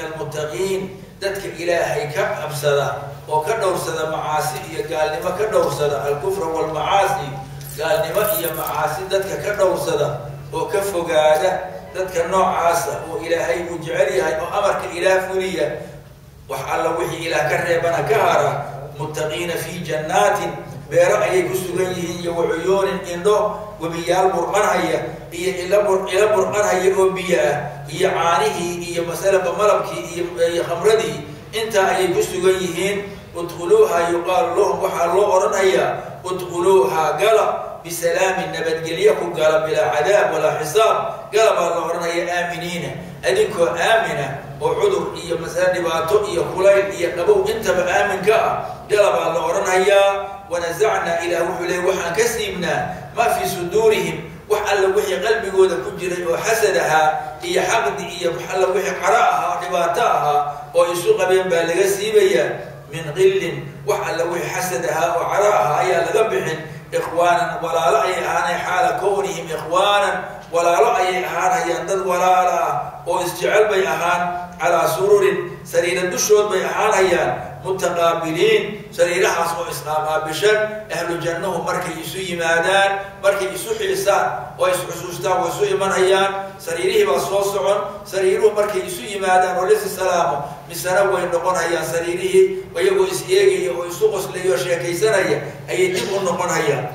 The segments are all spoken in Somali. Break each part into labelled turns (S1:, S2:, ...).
S1: Almuttaqiin, dadka Ilaahay ka cabsada oo ka dhowrsada macaasi iyo gaalnimo ka dhowrsada, alkufra walmacaasi, gaalnimo iyo macaasi dadka ka dhowrsada oo ka fogaada, dadka noocaasa oo Ilaahay uu jecel yahay oo amarka Ilaah fuliya, wax alla wixii Ilaah ka reebana ka hara, muttaqiina fii jannaatin, beero ayay ku sugan yihiin, iyo wacuyuunin, indho, webiyaal burqanhaya iyo ilo burqanhaya oo biyo ah, iyo caanihii iyo masalaba malabkii iyo khamradii, intaa ayay ku sugan yihiin. Udkhuluuha, yuqaalu lahum, waxaa loo odhanhayaa, udkhuluuha, gala, bisalaamin, nabadgelyo ku gala, bilaa cadaab walaa xisaab gala baa la odhanaya, aaminiina, adinkoo aamina oo cudur iyo masale dhibaato iyo kulayl iyo qabow intaba aamin ka ah gala baa la odhanhayaa. Wanazacnaa, Ilaah wuxuu leey, waxaan ka siibnaa, maa fii suduurihim, wax alla wixii qalbigooda ku jiray oo xasad ahaa iyo xaqdi iyo wax alla wixii caro ahaa oo dhibaato ahaa oo isu qabeen baa laga siibayaa. Min qillin, wax alla wixii xasad ahaa oo caro ahaa ayaa laga bixin. Ikhwaanan, walaalo ayay ahaanay, xaala kownihim ikhwaanan, walaalo ayay ahaanayaan, dad walaala ah oo isjecel bay ahaan. Calaa sururin, sariira dushood bay ahaanayaan, mutaqaabiliin, sariirahaas oo isqaaqaabishan. Ahlu jannahu markay isu yimaadaan, markay isu xiisaan oo isxusuustaan, way isu imanayaan. Sariirihii baa soo socon. Sariiruhu markay isu yimaadaan oo lisi salaamo, misena way noqonayaan sariirihii, iyagoo is eegaya oo isu qoslaya oo sheekaysanaya ayay dib u noqonayaan.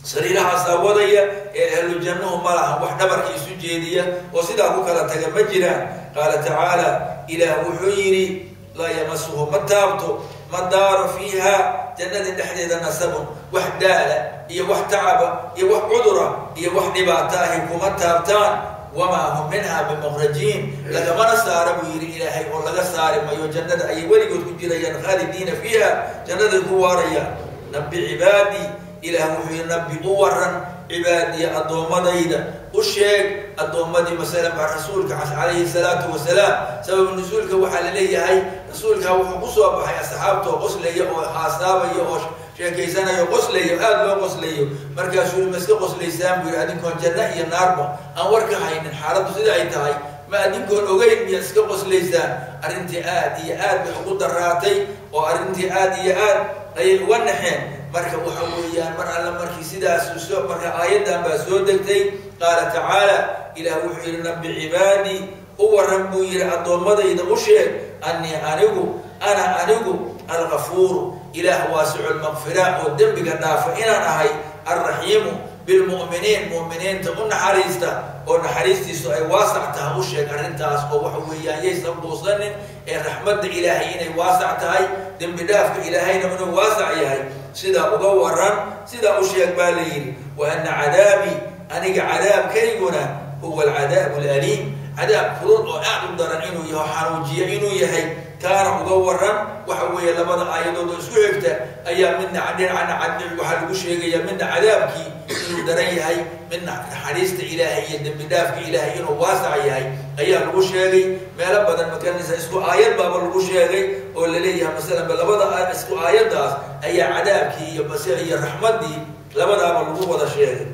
S1: Sariirahaasaa wadaya ee ahlu jannuhu ma laha wax dhabarka isu jeediya oo sidaa ku kala taga ma jiraan. Qaala tacaala, Ilaah wuxuu yidhi, laa yamasuhu, ma taabto, ma daaro, fiiha, jannada dhexdeeda, nasabun, wax daala iyo wax tacaba iyo wax cudura iyo wax dhibaato ahi kuma taabtaan. Wamaa hum minha bimukhrajiin, lagamana saara buu yidhi Ilaahay, oo laga saari mayo, jannada ayay weligood ku jirayaan, khaalidiina fiiha, jannaday ku waarayaan. Nabi cibaadii, Ilaah wuxuu yidhi, nabi u waran, cibaadiya, addoommadayda u sheeg, addoommadii masalan baa rasuulka calayhi salaatu wasalaam. Sababu nusuulka waxaa la leeyahay, rasuulka wuxuu kusoo baxay asxaabta oo qoslaya oo haasaabaya oo sheekaysanayo, qoslayo, aada loo qoslayo. Markaasuu yii, ma iska qoslaysaan buu yidhi, adinkoon janno iyo naarba aan war ka haynin, xaaladdu sida ay tahay ma adinkoon ogeyn miya iska qoslaysaan? Arrintii aad iyo aad bay ugu daraatay oo arrintii aad iyo aad ayay uga naxeen. Marka waxa weeyaan, mar alla markii sidaas soo, marka aayaddan baa soo degtay. Qaala tacaala, Ilaah wuxuu yidhi, nabi cibaadii u waran buu yidhi, addoommadayda u sheeg, annii anigu, ana anigu, algafuuru, Ilaah waasicu lmaqfira oo dembiga dhaafa inaan ahay, alraxiimu bilmu'miniin, mu'miniinta u naxariista oo naxariistiisu ay waasac tahay u sheeg arrintaas. Oo waxa weeyaan, yaysan buusanin ee raxmadda Ilaahay inay waasac tahay, dembi dhaafka Ilaahayna inuu waasac yahay, sidaa uga waran, sidaa u sheeg baa la yidhi. Wa ana cadaabii, aniga cadaabkayguna, huwa alcadaabu alaliim, cadaab kulul oo aad u daran inuu yaho, xanuujiya inuu yahay, kaana uga waran. Waxa weeye, labada aayadood oo isku xigta ayaa midna dhinacna waxaa lagu sheegaya midna cadaabkii inuu daran yahay, midna naxariista Ilaahay iyo dembi dhaafka Ilaahay inuu waasac yahay ayaa lagu sheegay. Meelo badan makanaysa isku aayad baaba lagu sheegay oo laleeyahay masalan ba labada isku aayaddaas ayaa cadaabkii iyo bas iyo raxmaddii labadaaba lagu wada sheegay.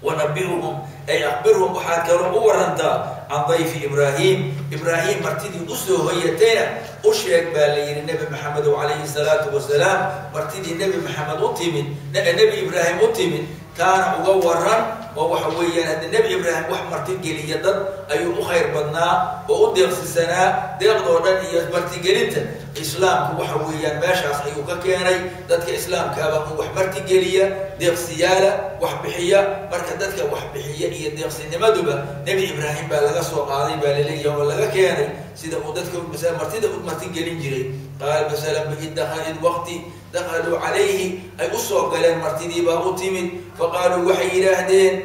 S1: Wanabiuhum ay akbirhum, waxaad kaloo u warantaa, can dayfi Ibraahim, Ibraahim martidii usoo hoyatayna u sheeg baa la yidhi Nebi Maxamedow calayhi salaatu wasalaam. Martidii Nebi Maxamed u timid, Nebi Ibraahim u timid, taana uga waran. Oo waxa weeyaan, haddi Nebi Ibraahim wax martigeliya dad ayuu u khayr badnaa oo u deeqsisanaa, deeqdoo dhan iyo martigelinta islaamku waxa weeyaan meeshaas ayuu ka keenay. Dadka islaamkaaba un wax martigeliya, deeqsiyaala, wax bixiya. Marka dadka wax bixiya iyo deeqsinimaduba Nebi Ibraahim baa laga soo qaaday baa laleeyahay oo laga keenay, sida uu dadka martida u martigelin jiray. Qaal masalan id waqti dakaluu calayhi, ay usoo galeen, martidiibaa u timid, faqaaluu, waxay yidhaahdeen,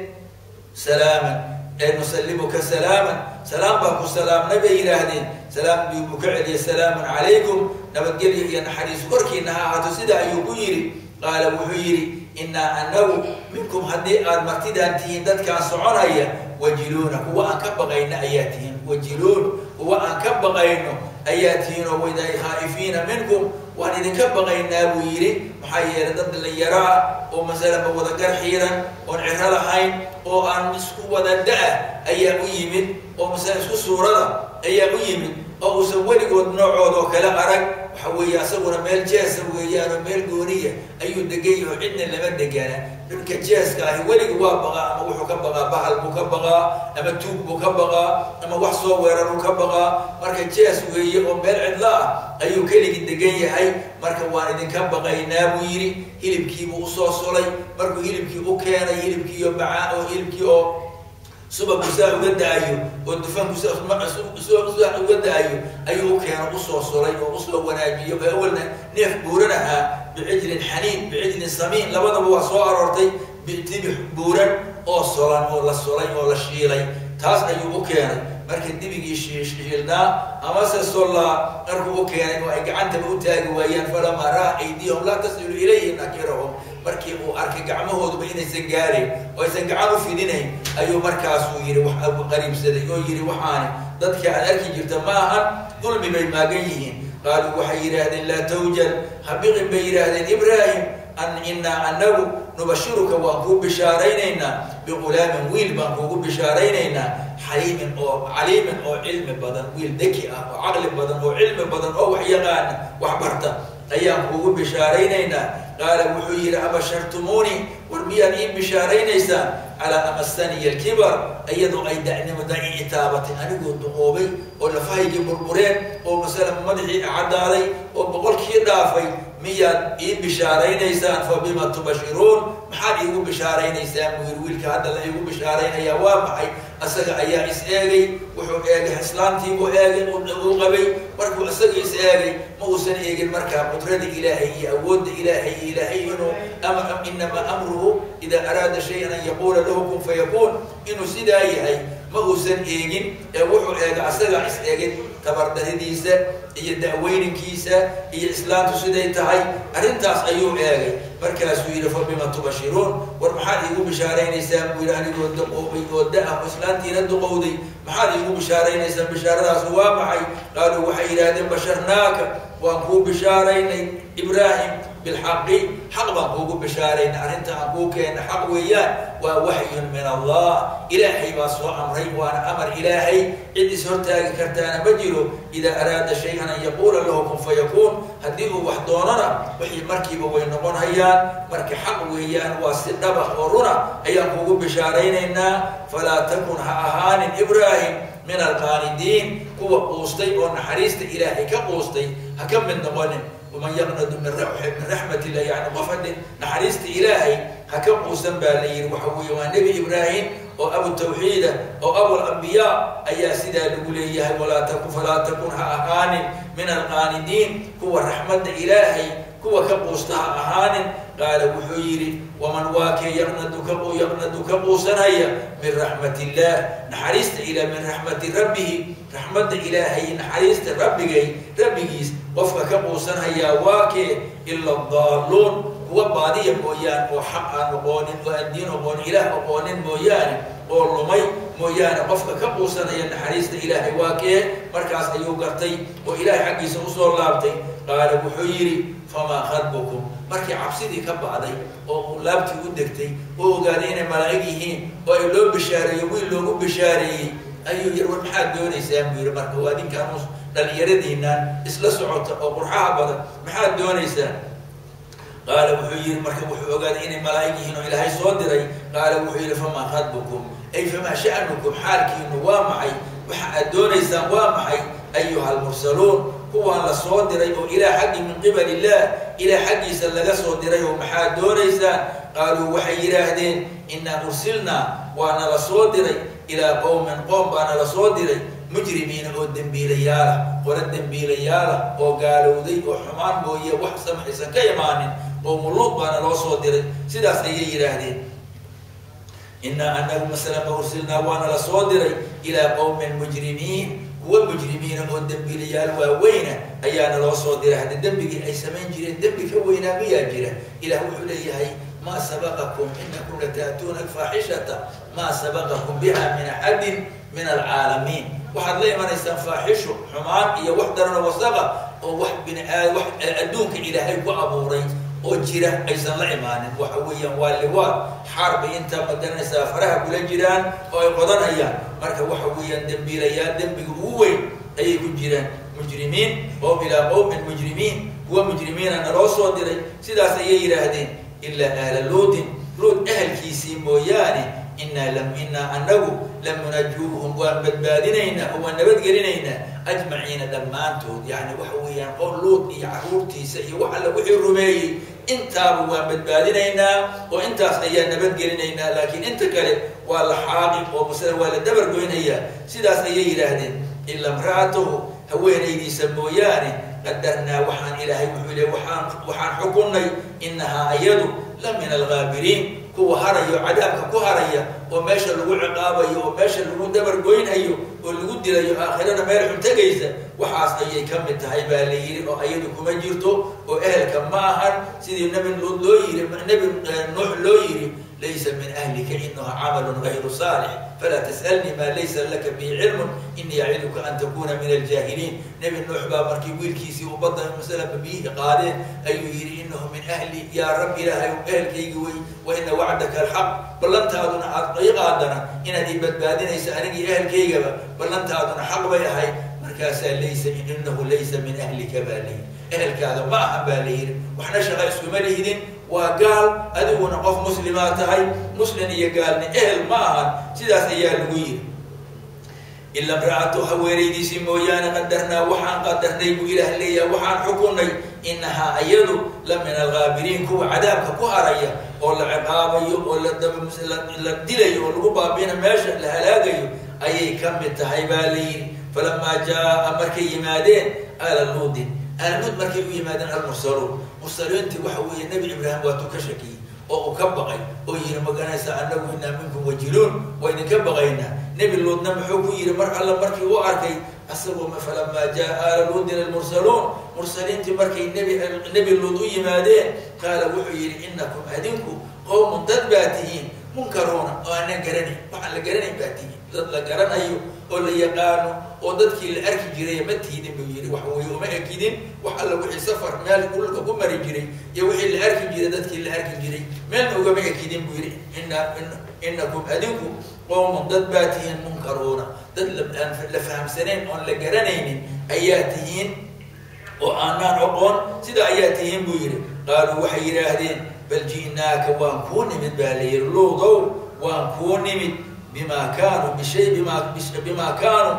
S1: salaaman, ee nusalimuka salaaman, salaam baan ku salaamnay bay yidhaahdeen. Salaam buu ka celiyay, salaamun calaykum, nabadgelyo iyo naxariis korkiina ha ahaato, sida ayuu ku yidhi. Qaala, wuxuu yidhi, innaa anagu, minkum, haddii aad martidaan tihiin, dadkaan soconaya, wajiluuna, kuwa aan ka baqayno ayaa tihiin, wajiluun, kuwa aan ka baqayno ayaa tihiin, oo wayda khaa'ifiina minkum, waan idinka baqaynaa buu yidhi. Maxaa yeelay, dad dhalinyaro ah oo masalanba wada gar xiiran oon ciro lahayn oo aan isku wada da-ah ayaa u yimid, oo masala isku suurada ayaa u yimid oo weligood noocood oo kale arag. Waxa weeye asaguna meel jeesa weeyaan oo meel gooniya ayuu degan yaho, cidna lama degana. Dhulka jeeska ahi weligi waa baqaa, ama wuxuu ka baqaa bahal buu ka baqaa, ama tuug buu ka baqaa, ama wax soo weeraruu ka baqaa. Marka jees weeye oo meel cidlo ah ayuu keligii degan yahay. Marka waan idinka baqaynaa buu yidhi. Hilibkiibuu usoo sulay. Markuu hilibkii u keenay, hilibkiiyo macaa oo hilibkii oo subagu saa uga da-ayo oo dufanku saa uga da-ayo ayuu u keeno, usoo sulay oo usoo wanaajiyo. Oo awalna neef buuran ahaa, bicijlin xaniin, bicijlin samiin, labadaba waa soo aroortay. Dibix buuran oo solan oo la solay oo la shiilay, taas ayuu u keenay. Marka dibigii shiilnaa amase solaa markuu u keenay oo ay gacantaba u taagi waayaan, falamaa raa aydiyahum laa tasilu ilayhi nakirahum, markii uu arkay gacmahooduba inaysan gaarayn oo aysan gacan u fidinayn, ayuu markaasuu yidhi, wax qariibsaday oo yidhi, waxaani dadka aad arki jirta ma ahan, dulmi bay maagan yihiin. Qaaluu waxay yidhaahdeen, laa tawjal, habiqin bay yidhaahdeen Ibraahim, an inaa anagu nubashiruka waan kuu bishaaraynaynaa, biqulaamin wiil baan kuugu bishaaraynaynaa, xaliimin oo caliimin oo cilmi badan, wiil deki ah oo caqli badan oo cilmi badan oo wax yaqaana, wax barta ayaan kuugu bishaaraynaynaa. Qaala wuxuu yidhi, abashartumuuni, war miyaad ii bishaaraynaysaan, calaa amasaniya alkibar, iyadoo ay da'nimada i itaabatay, anigoo duqoobay oo lafahaygii burbureen oo masalan madaxii caddaaday oo 100kii dhaafay, miyaad ii bishaaraynaysaan? Fa bima tubashiruun, maxaad iigu bishaaraynaysaan buu yidhi. Wiilka hadda la iigu bishaaraynayaa waa maxay? Isaga ayaa is eegay, wuxuu eegay islaantiibuu eegay uu qabay. Markuu isaga is eegay, ma uusan eegin markaa qudrada Ilaahay iyo awoodda Ilaahay iyo Ilaahay inuu ama inamaa amruhu idaa araada shayan an yaquula lahu kun fayakuun, inuu sidaa yahay ma uusan eegin. Ee wuxuu eegay, asagaa is eegay tabardaridiisa iyo da'weyninkiisa iyo islaantu siday tahay, arrintaas ayuu eegay. Markaasuu yidhi, fa bima tubashiruun, war maxaad iigu bishaaraynaysaan buu yidhi, anigoo daqoobay oo da-ah oo islaantiina duqowday, maxaad iigu bishaaraynaysaan? Bishaaradaas waa maxay? Qaaluu waxay yidhaahdeen, basharnaaka, waan kuu bishaaraynay Ibraahim, bilxaqi, xaq baan kuugu bishaaraynay. Arrinta aan kuu keena xaq weeyaan, waa waxyun min Allah, Ilaahay baa soo amray, waana amar Ilaahay, cid is hortaagi kartaana ma jiro. Idaa araada shay-an an yaquula lahu kun fayakuun, haddii uu wax doonana wixii markiiba way noqon hayaan. Marka xaq weeyaan, waa si dhaba oo runa ayaan kuugu bishaaraynaynaa. Falaa takun, ha ahaanin Ibraahim, min alqaanidiin, kuwa quustay oo naxariista Ilaahay ka quustay ha ka mid noqonin. Waman yaqnadu min raxmat illah, yani qof hadde naxariista Ilaahay ha ka quusan baa la yidhi. Waxa weeye waa Nebi Ibraahim oo abu tawxiida oo abulambiyaa ayaa sidaa lagu leeyahay. Walaa takun, falaa takun, ha ahaanin, min alqaanidiin, kuwa raxmadda Ilaahay kuwa ka quusta ha ahaanin. Qaala wuxuu yidhi, waman waa kee yaqnadu ka yaqnadu ka quusanaya min raxmat illaah, naxariista ila min raxmati rabbihi, raxmadda Ilaahay, naxariista rabbigay rabbigiis qofka ka quusanhayaa waa kee? Ila daalluun, kuwa baadiya mooyaan oo xaq aan oqoonin oo aan diin oqoonin, Ilaah oqoonin mooyaane oo lumay mooyaane, qofka ka quusanaya naxariista Ilaahay waa kee? Markaas ayuu gartay oo Ilaahay xaggiisa usoo laabtay. Qaala wuxuu yidhi, famaa khadbukum? Markii cabsidii ka bacday oo uu laabtii u degtay oo ogaaday inay malaa'ig yihiin oo ay loo bishaareeyo, wiil loogu bishaareeyey, ayuu yidhi, war maxaad doonaysaan buu yidhi. Marka waa ninkaan dhalinyaradiinaan isla socota oo qurxaha badan, maxaad doonaysaan? Qaala wuxuu yidhi, marka wuxuu ogaaday inay malaa'ig yihiin oo Ilaahay soo diray. Qaala wuxuu yidhi, famaa khadbukum, ay famaa sha'nukum, xaalkiinu waa maxay? Waxa aad doonaysaan waa maxay? Ayuha almursaluun, kuwaan la soo diray oo ilaah xaggii min qibal illaah, ilaah xaggiisa laga soo diray oo maxaad doonaysaan? Qaaluu waxay yidhaahdeen, innaa ursilnaa, waana la soo diray, ilaa qowmin, qoom baana la soo diray, mujrimiina, oo dembiilayaala, qolo dembiilayaala oo gaalowday oo xumaan mooye wax samaysan ka imaanin, qowmuluud baana loo soo diray, sidaas ayay yidhaahdeen. Innaa anagu masalan ba ursilnaa, waana la soo diray, ilaa qowmin mujrimiin, kuwa mujrimiina oo dembiilayaal waaweyna ayaana loo soo diray. Hadda dembigii ay samayn jireen dembi ka weynaa miyaa jira? Ilaah wuxuu leeyahay, maa sabaqakum inakum lata'tuuna alfaaxishata maa sabaqakum biha min axadin min alcaalamiin. Waxaad la imanaysaan faaxisho, xumaan iyo wax darano wasaqa oo wax biniaad wax adduunka Ilaahay ku abuuray oo jira aysan la imaanin. Waxa weeyaan waa liwaad, xaar bay intaa magaranaysaa faraha kula jiraan oo ay qodanayaan. Marka waxa weeyaan dembiilayaal dembiga ugu weyn ayay ku jiraan. Mujrimiin oo ilaa qowmin mujrimiin, kuwa mujrimiina naloo soo diray, sidaas ayay yidhaahdeen. Ilaa ahla Luutin, Luut ahelkiisii mooyaane, innaa anagu lamunajuuhum, waan badbaadinaynaa oo waan nabadgelinaynaa, ajmaciina, dhammaantood. Yani waxa weeyaan qof Luut iyo caruurtiisa iyo wax alla wixii rumeeyey intaaba waan badbaadinaynaa oo intaas ayaa nabadgelinaynaa, laakiin inta kale waa la xaaqi oo masala waa la dabar goynayaa, sidaas ayay yidhaahdeen. Ila imra'atahu, haweenaydiisa mooyaane, qadarnaa, waxaan Ilaahay wuxuu le waxaan xukunnay, inahaa ayadu la min alghaabiriin, kuwa harayo, cadaabka ku haraya oo meesha lagu ciqaabayo oo meesha lagu dabar goynayo oo lagu dilayo, aakhirana meel xun tegaysa, waxaas ayay ka mid tahay baa la yidhi, oo ayadu kuma jirto oo ehelka ma ahan. Sidii Nabi Luud loo yiri, Nabi Nuux loo yiri, laysa min ahlika inahu camalun gayru saalix, falaa tas'alnii maa laysa laka bihi cilmun, inii aciduka an takuna min aljaahiliin. Nebi Nuux baa markii wiilkiisii uu badda masalanba biyihii qaadeen ayuu yidhi, inahu min ahli, yaa Rab, Ilaahay, ehelkaygi wey, wa ina wacdaka alxaq, ballantaaduna aad ii qaadana inaad ii badbaadinaysa anigii ehelkaygaba, ballantaaduna xaq bay ahayd. Markaasaa laysa, inahu laysa min ahlika baa layidhi, ehelkaada ma ahan baa la yidhi, waxna shaqa iskuma lihidin, waa gaal, adiguna qof muslimaa tahay, muslim iyo gaalni ehel ma ahan, sidaas ayaa lagu yidhi. Ila imra'atu, haweenaydiisii mooyaane, qadarnaa, waxaan qadarnay buu Ilaah leeyahay, waxaan xukunnay, inahaa iyadu la min alghaabiriin, kuwa cadaabka ku haraya oo la ciqaabayo oo la dilayo oo lagu baabiina meesha la halaagayo ayay ka mid tahay baa la yidhi. Falamaa jaa, markay yimaadeen, aala Luudin, aala Luud markay u yimaadeen, almursaluun, mursaliintii, waxa weeye Nebi Ibraahim waatuu ka shakiyey oo uu ka baqay oo yihi, maganaysa anagu inaa minkum wajiluun, waa idinka baqaynaa. Nebi Luudna muxuu ku yihi mar alla markii uu arkay asagoo? Falamaa jaa aala Luudin almursaluun, mursaliintii markay Nebi Luud u yimaadeen, qaala, wuxuu yihi, inakum, adinku, qowmun, dad baa tihiin, munkaruuna, oo aanan garanayn, waxaan la garanayn baa tihiin, dad la garanayo oo la yaqaano oo dadkii la arki jiray ma tiidin buu yihi. Waxa weye uma ekidin, wax alla wixii safar meel dhulka ku mari jiray iyo wixii la arki jiray, dadkii la arki jiray meelna ugama ekidin buu yihi. Inakum, adinku, qowmun, dad baa tihiin, munkaruuna, dad aan la fahamsanayn oon la garanaynin ayaa tihiin oo aanaan oqoon, sidaa ayaa tihiin buu yihi. Qaaluu, waxay yidhaahdeen, bal ji'naaka, waan kuu nimid baa la yihi, Luudow, waan kuu nimid, bimaa kaanuu bishay bimaa kaanuu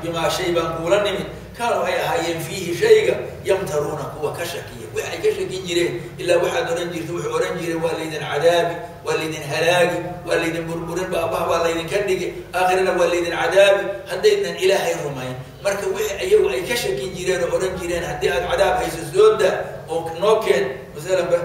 S1: bimaa shay baan kuula nimid, kaanuu ay ahaayeen, fiihi shayga, yamtaruuna, kuwa ka shakiya, waxay ka shakin jireen. Ilaa waxaad ohan jirta, wuxuu ohan jiray, waa laydin cadaabi, waa laydin halaagi, waa laydin burburin, baabaha waa laydinka dhigi, aakhirana waa laydin cadaabi haddaydan Ilaahay rumayn. Marka wixii ayagu ay ka shakin jireen oo odhan jireen, haddii aad cadaab hayso soo daa oo noo keen, masalanba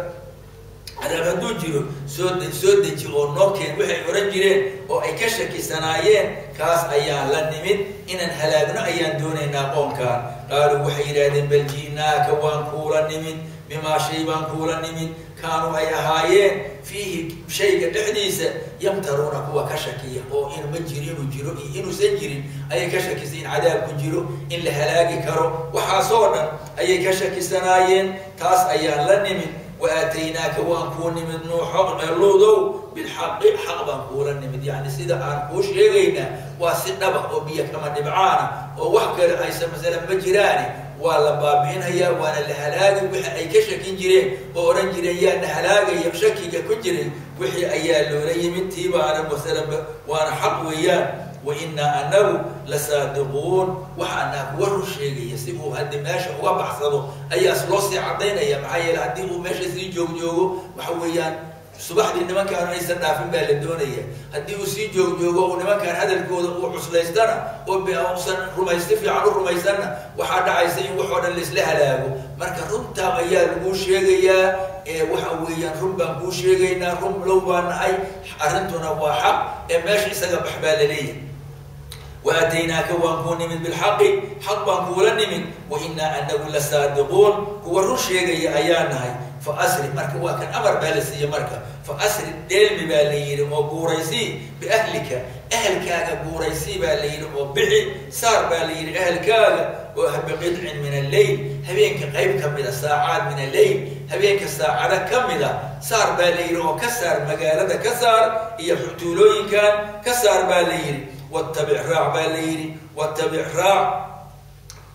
S1: cadaab hadduu jiro soo deji oo noo keen, waxay odhan jireen oo ay ka shakisanaayeen kaas ayaan la nimid, inaan halaagno ayaan doonaynaa qoonkaan. Qaaluu, waxay yidhahdeen, bal ji'naaka, waan kuula nimid, bimaa shay baan kuula nimid, kaanuu ay ahaayeen, fiihi shayga dhexdiisa, yamtaruuna, kuwa ka shakiya oo in ma jiro, inuu jiro iyo inuusan jirin ayay ka shakisay, in cadaabku jiro, in la halaagi karo, waxaasoo dhan ayay ka shakisanaayeen, taas ayaan la nimid. Wa aataynaaka, waan kuu nimid, Nuuxo, Luudow, bilxaqi, xaq baan kuula nimid. Yani sida aan kuu sheegaynaa waa si dhaba oo biyo kama dhibcaana oo wax kale aysa masalan ma jiraane, waa la baabi'inayaa waana la halaagi wixii ay ka shakin jireen oo odhan jireen yaa na halaagaya, shakiga ku jiray wixii ayaa loola yimid, tiibaana masalanba waana xaq weeyaan. Wa inaa anagu la saadiquun, waxaanaa kuwa run sheegaya. Si uu haddii meesha uga baxsado ayaas loo sii cadaynaya, maxaa yeele haddii uu meesha sii joogjoogo, waxa weeyaan subaxdii nimankaan aysan dhaafin baa la doonaya. Haddii uu sii joogjoogo uu nimankaan hadalkooda uu cuslaystana oo usan rumaysti fiican u rumaysanna, waxaa dhacaysa in waxoo dhan laisla halaago. Marka runtaa ayaa laguu sheegayaa ee waxa weeyaan run baan kuu sheegaynaa, run low baa nahay, arrintuna waa xaq, ee meesha isaga bax baa laleeyahay. Wa aataynaaka, waan kuu nimid, bilxaqi, xaq baan kuula nimid, wa inaa anagu la saadiquun, kuwa run sheegaya ayaa nahay. Fa asri, marka waa kan amar baa la siiyey, marka fa asri, dheelmi baa la yidhi oo guuraysii, biahlika, ahelkaaga guuraysii baa la yidhi oo bixi saar baa la yidhi ahelkaaga, oo biqidcin min alleyl, habeenka qayb ka mida, saacaad min alleyl, habeenka saacado ka mida saar baa la yidhi, oo ka saar magaalada, ka saar iyo tuulooyinkan ka saar baa la yidhi. Wattabic, raac baa la yidhi, wattabic, raac.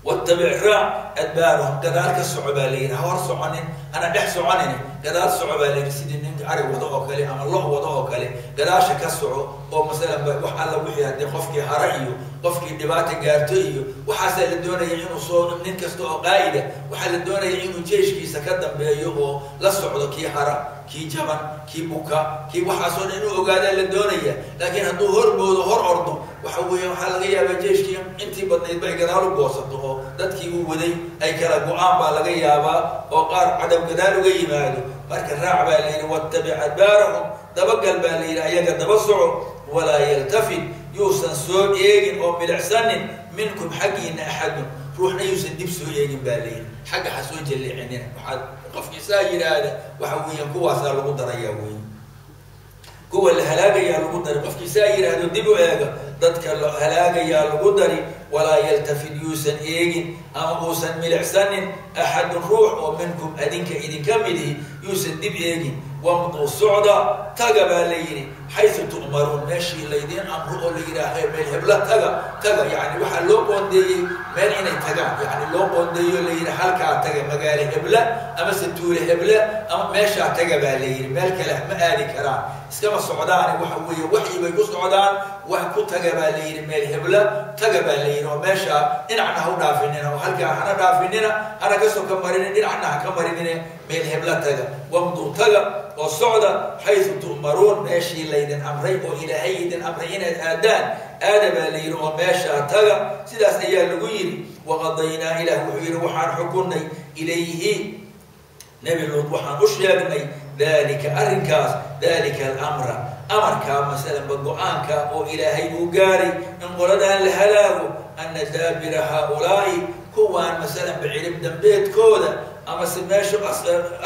S1: Wattabic, raac, adbaarahum, gadaal ka soco baa la yidhi. Ha hor soconin, hana dhex soconin, gadaal soco baa la yidhi. Sidii nin ari wado oo kale ama lo wado oo kale, gadaasha ka soco oo masalan wax alla wixii haddii qofkii hara iyo qofkii dhibaata gaarto iyo waxaasaa la doonaya inuu soo, nin kasta oo qaa'ida waxaa la doonaya inuu jeeshkiisa ka dambeeyo oo la socdo, kii hara, kii jaban, kii buka, kii waxaasoo dhan inuu ogaadaa la doonaya. Laakiin hadduu hormoodo, hor ordo, waxa weeya waxaa laga yaabaa jeeshkii intii badnaydba ay gadaal u goosato oo dadkii uu waday ay kala go-aan baa laga yaabaa oo qaar cadow gadaal uga yimaado. Marka raac baa la yidhi, wattabic adbaarahum, dabagal baa la yidhi, ayaga daba soco. Walaa yaltafit, yuusan soo eegin oo milicsanin, minkum xaggiina axadun, ruuxna yuusan dib soo eegin baa la yidhi. Xagga ha soo jalleecinina. Waxaad qofkii saa yidhaahda waxa weeyaan kuwaasaa lagu darayaa weeye, kuwa la halaagayaa lagu dari. Qofkii saa yidhaahdo dib u eega, dadka la halaagayaa lagu dari. Walaa yaltafid, yuusan eegin ama uusan milicsanin, axadun ruux oo minkum adinka idinka midihi yuusan dib eegin. Wamduu, socda, taga baa la yidhi, xaysu tu'maruun, meeshii laydiin amro oo la yidhaaha meel hebla taga, taga. Yani waxaa loo qoondeeyey meel inay tagaan, yani loo qoondeeyo la yidhi halkaa taga, magaalo hebla amase tuule hebla ama meeshaa taga baa la yidhi. Meel kale ma aadi karaan, iskama socdaane, waxa weeye waxyi bay ku socdaan. Wax ku taga baa la yidhi, meel hebla taga baa la yidhi, oo meeshaa dhinacna ha u dhaafinina, oo halkaa hana dhaafinina, hana ka soka marinin, dhinacna ha ka marinine, meel hebla taga. Wamduu, taga oo socda, xaysu tu'maruun, meeshii laydin amray oo ilaahay idin amray inaad aadaan aada baa la yidhi, oo meeshaa taga. Sidaas ayaa lagu yidhi. Waqadaynaa, ilaah wuxuu yidhi waxaan xukunnay, ilayhi Nebi Luud waxaan u sheegnay, dalika arrinkaas, dalika alamra, amarkaa masalanba go-aanka oo ilaahay uu gaaray in qoladaan la halaago, ana daabira haaulaa'i, kuwaan masalanba cirib dambeedkooda amase meesha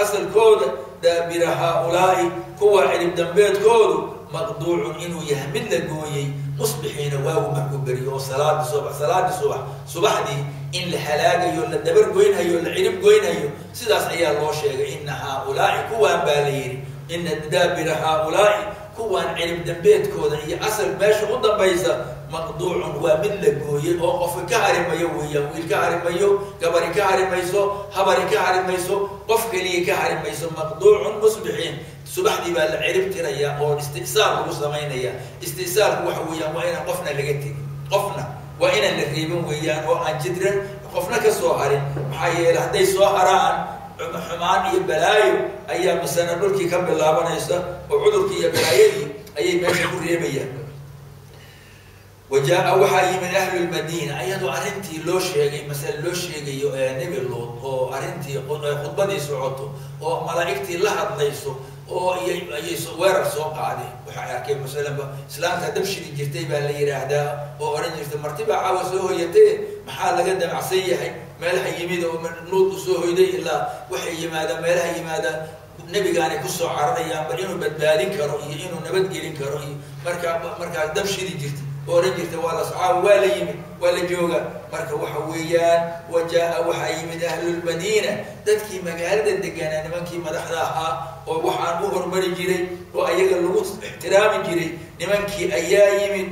S1: asalkooda, daabira haaulaa'i, kuwa cirib dambeedkoodu, maqduucun, inuu yahay mid la gooyey, musbixiina, waagu markuu beriyo oo salaadii subax, salaadii subax, subaxdii in la halaagayo, la dabar goynhayo, la cirib goynhayo. Sidaas ayaa loo sheegay. Ina haaulaa'i, kuwaan baa la yidhi, ina daabira haaulaa'i, kuwaan cirib dambeedkooda iyo asal meesha u dambaysa, maqduucun, waa mid la gooyey oo qofka ka harimayo weeyaan, wiil ka harimayo, gabari ka harimayso, habari ka harimayso, qof keliya ka harimayso. Maqduucun musbixiin, subaxdii baa la cirib tirayaa oo isti'saal lagu samaynaya. Istisaalku waxa weeyaan waa inaan qofna laga tegin, qofna waa inaan la reebin weeyaan, oo aan jidran qofna ka soo harin. Maxaa yeeley hadday soo haraan xumaan iyo balaayo ayaa masana dhulkii ka bilaabanaysa oo cudurkii iyo balaayadii ayay meesha ku reebayaan. Wa jaa-a, waxaa yimid, ahlu lmadiina, ayadoo arrintii loo sheegay, masale loo sheegayo Nebi Luud, oo arrintii khudbadii socoto oo malaa'igtii la hadlayso oo ayay weerar soo qaadeen. Waxay arkeen masalanba islaamta dab shidi jirtay baa la yidhaahdaa oo odhan jirtay, marti baa caawa soo hoyatee, maxaa laga damacsan yahay meelaha yimid oo Luud u soo hoyday? Ilaa waxay yimaadaan meelaha yimaada nebigaanay kusoo cararayaan, bal inuu badbaadin karo iyo inuu nabadgelin karo. Iyo markaa dab shidi jirtay oo odhan jirtay waa la caawa, waa la yimid, waa la jooga. Marka waxa weeyaan wa jaa-a, waxaa yimid, ahlulmadiina, dadkii magaalada deganaa, nimankii madaxda ahaa oo waxaan u hormari jiray oo ayaga lagu ixtiraami jiray, nimankii ayaa yimid,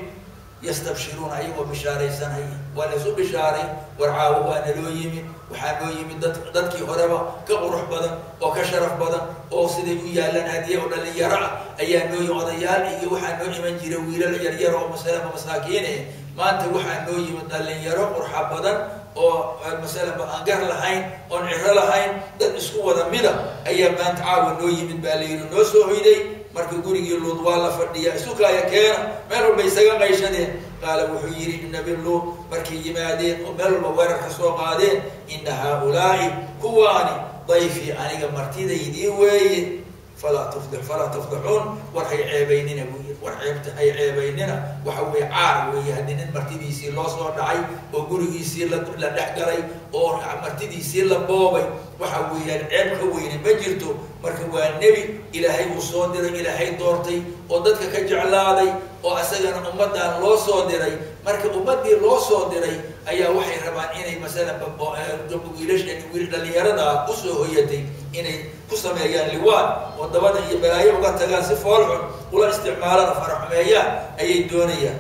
S1: yastabshiruuna, ayagoo bishaaraysanaya. Waa laysu bishaaray, war caawo waa naloo yimid, waxaa noo yimid dad dadkii horeba ka qurux badan oo ka sharaf badan oo siday u yaalaan hadiye oo dhalinyaro ah ayaa noo yimid. Odayaal iyo waxaa noo iman jira wiilal yaryar oo masalanba masaakiine, maanta waxaa noo yimid dhalinyaro qurxa badan oo masalanba aan gar lahayn oon ciro lahayn, dad isku wada mida ayaa maanta caawa noo yimid baa la yidhi, noo soo hoyday. Marka gurigii Luud waa la fadhiyaa, isu kaaya keena, meel walba isaga qayshadeen. Qaala, wuxuu yidhi Nabi Luud markay yimaadeen oo meel walba weerar ka soo qaadeen, ina haaulaa'i, kuwaani, dayfii, aniga martidaydii weeye, falaa tufdi, falaa tafdaxuun, war hay ceebaynina buu yidhi, war ceebta hay ceebaynina. Waxa weeye caar weeye haddii nin martidiisii loo soo dhacay oo gurigiisii la dhex galay oo martidiisii la boobay, waxa weeyaan ceeb ka weyne ma jirto. Marka waa nebi ilaahay uu soo diray, ilaahay doortay oo dadka ka jeclaaday oo asagana ummaddan loo soo diray. Marka ummaddii loo soo diray ayaa waxay rabaan inay masalan wiilashan wiil dhalinyarada usoo hoyatay inay ku sameeyaan liwaad oo dabada iyo balaayo uga tagaan, si foolxun ula isticmaalana faraxumeeyaan ayay doonayaan.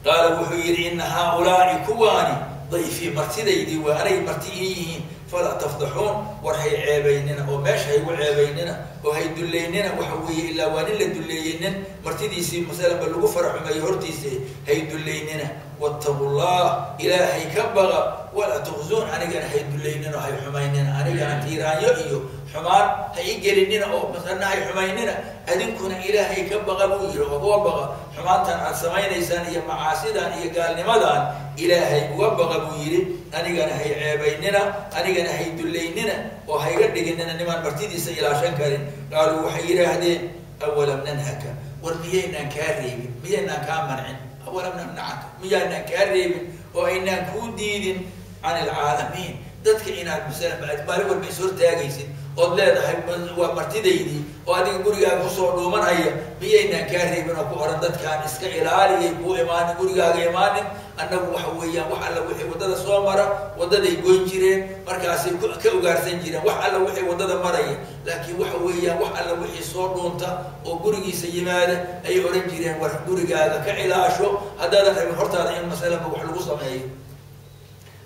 S1: Qaala, wuxuu yidhi, ina haaulaa'i, kuwaani, Dayfii, martidaydii waa, anay marti ii yihiin. Falaa tafdaxuun, war hay ceebaynina oo meesha haygu ceebaynina oo hay dullaynina. Waxa weeye, ilaa waa nin la dulleeyey, nin martidiisii masalanba lagu faraxumeeyey hortiisa, hay dullaynina. Wattaqu llah, ilaahay ka baqa. Walaa tuqzuun, anigana hay dullaynina oo hay xumaynina, anigana tiiraanyo iyo xumaan ha ii gelinina oo masana hay xumaynina. Adinkuna ilaahay ka baqa buu yihi, oo uga baqa xumaantan aad samaynaysaan iyo macaasidan iyo gaalnimadan, ilaahay uga baqa buu yidhi. Anigana hay ceebaynina, anigana hay dullaynina oo hayga dhiginina nimaan martidiisa ilaashan karin. Qaaluu, waxay yidhaahdeen: awalam nanhaka, war miyaynaan kaa reebin, miyaynaan kaa mancin? Awalam namnacaka, miyaynaan kaa reebin oo aynaan kuu diidin can alcaalamiin, dadka inaad masalan aad maalin walba is hortaagaysid ood leedahay waa martidaydii, oo adiga gurigaaga kusoo dhuumanaya? Miyaynaan kaa reebin oo ku oran dadkaan iska ilaaliyay kuu imaanin, gurigaaga imaanin? Annagu waxa weeyaan, wax alla wixii waddada soo mara waddaday goyn jireen, markaasay ka ugaarsan jireen wax alla wixii waddada maraya. Laakiin waxa weeyaan, wax alla wixii soo dhuunta oo gurigiisa yimaada ayay ohan jireen: war gurigaaga ka ilaasho haddaadan rabin hortaada in masalanba wax lagu sameeyo,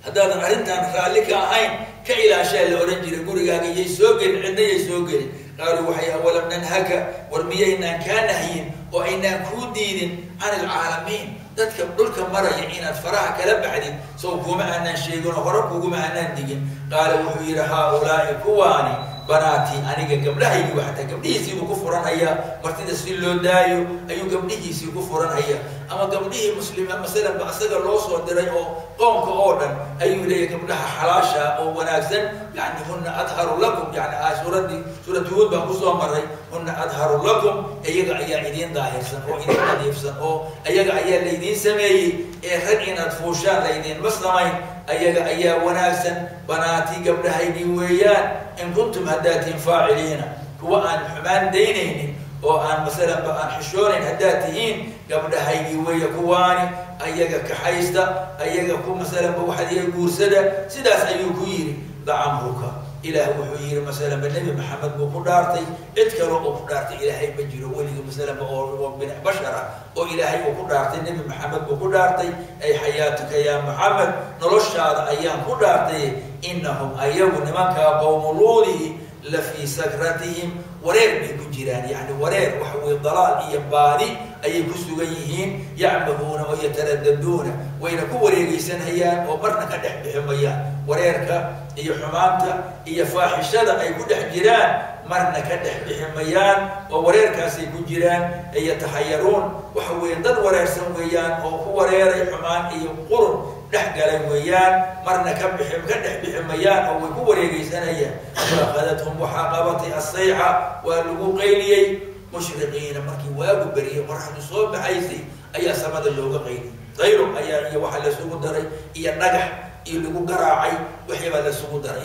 S1: haddaadan arrintan raalli ka ahayn ka ilaashaa la ohan jiray, gurigaaga yay soo gelin, cidna yay soo gelin. Qaaluu, waxay: awalam nanhaka, war miyaynaan kaa nahyin oo aynaan kuu diidin can alcaalamiin, dadka dhulka maraya inaad faraha kala baxdid? Sow kuma aanaan sheegin oo hore kuguma aanaan digin? Qaala, wuxuu yidhi: haaulaai, kuwaani, banaatii, aniga gabdhahaygii. Xataa gabdhihiisiibuu ku furanhayaa, martida si loo daayo ayuu gabdhihiisii ku furanhayaa, ama gabdhihii muslima masalanba asaga loo soo diray oo qoomka oo dhan ayuu leeyahy gabdhaha xalaasha oo wanaagsan, yani huna adharu lakum. Yani suuradii suuratu Huud baan kusoo maray: huna adharu lakum, iyaga ayaa idiin daahirsan oo idiin nadiifsan oo iyaga ayaa laydiin sameeyey ee rag inaad fuushaan laydinma samayn, ayaga ayaa wanaagsan, banaatii, gabdhahaygii weeyaan. In kuntum, haddaad tihiin, faaciliina, kuwa aan xumaan daynaynin oo aan masalanba aan xishoonayn haddaad tihiin, gabdhahaygii weeye kuwaani, ayaga kaxaysta, ayaga ku masalanba waxaad iga guursada. Sidaas ayuu ku yidhi. Lacamruka, ilaah wuxuu yihi masalanba Nebi Maxamed buu ku dhaartay, cid kale oo ku dhaartay ilaahay ma jiro weligi masalanba oo bashar ah oo ilaahay uu ku dhaartay, Nebi Maxamed buu ku dhaartay. Ay xayaatuka yaa Maxamed, noloshaada ayaan ku dhaartay. Inahum, ayagu nimankaa qowmu Luudihi, la fii sakratihim, wareer bay ku jiraan, yani wareer waxa weye dalaal iyo baadi ayay ku sugan yihiin. Yacmahuuna oo yataradaduuna, wayna ku wareegeysanayaan oo marna ka dhex bixi mayaan wareerka iyo xumaanta iyo faaxishada ay ku dhex jiraan, marna ka dhex bixi mayaan oo wareerkaasay ku jiraan. Yataxayaruun, waxa weeye dad wareersan weeyaan oo ku wareeray xumaan iyo qurun dhex galay weeyaan, marna ka bixi ka dhex bixi mayaan oo way ku wareegeysanayaan. Faakadathum, waxaa qabatay asayxa, waa lagu qayliyey. Mushriqiina, markii waagu beriyey, qoraxdu soo baxaysay ayaa samada looga qayliyey. Dayro ayaa iyo waxaa laysugu daray iyo dhagax iyo lagu garaacay, wixii baa laysugu daray,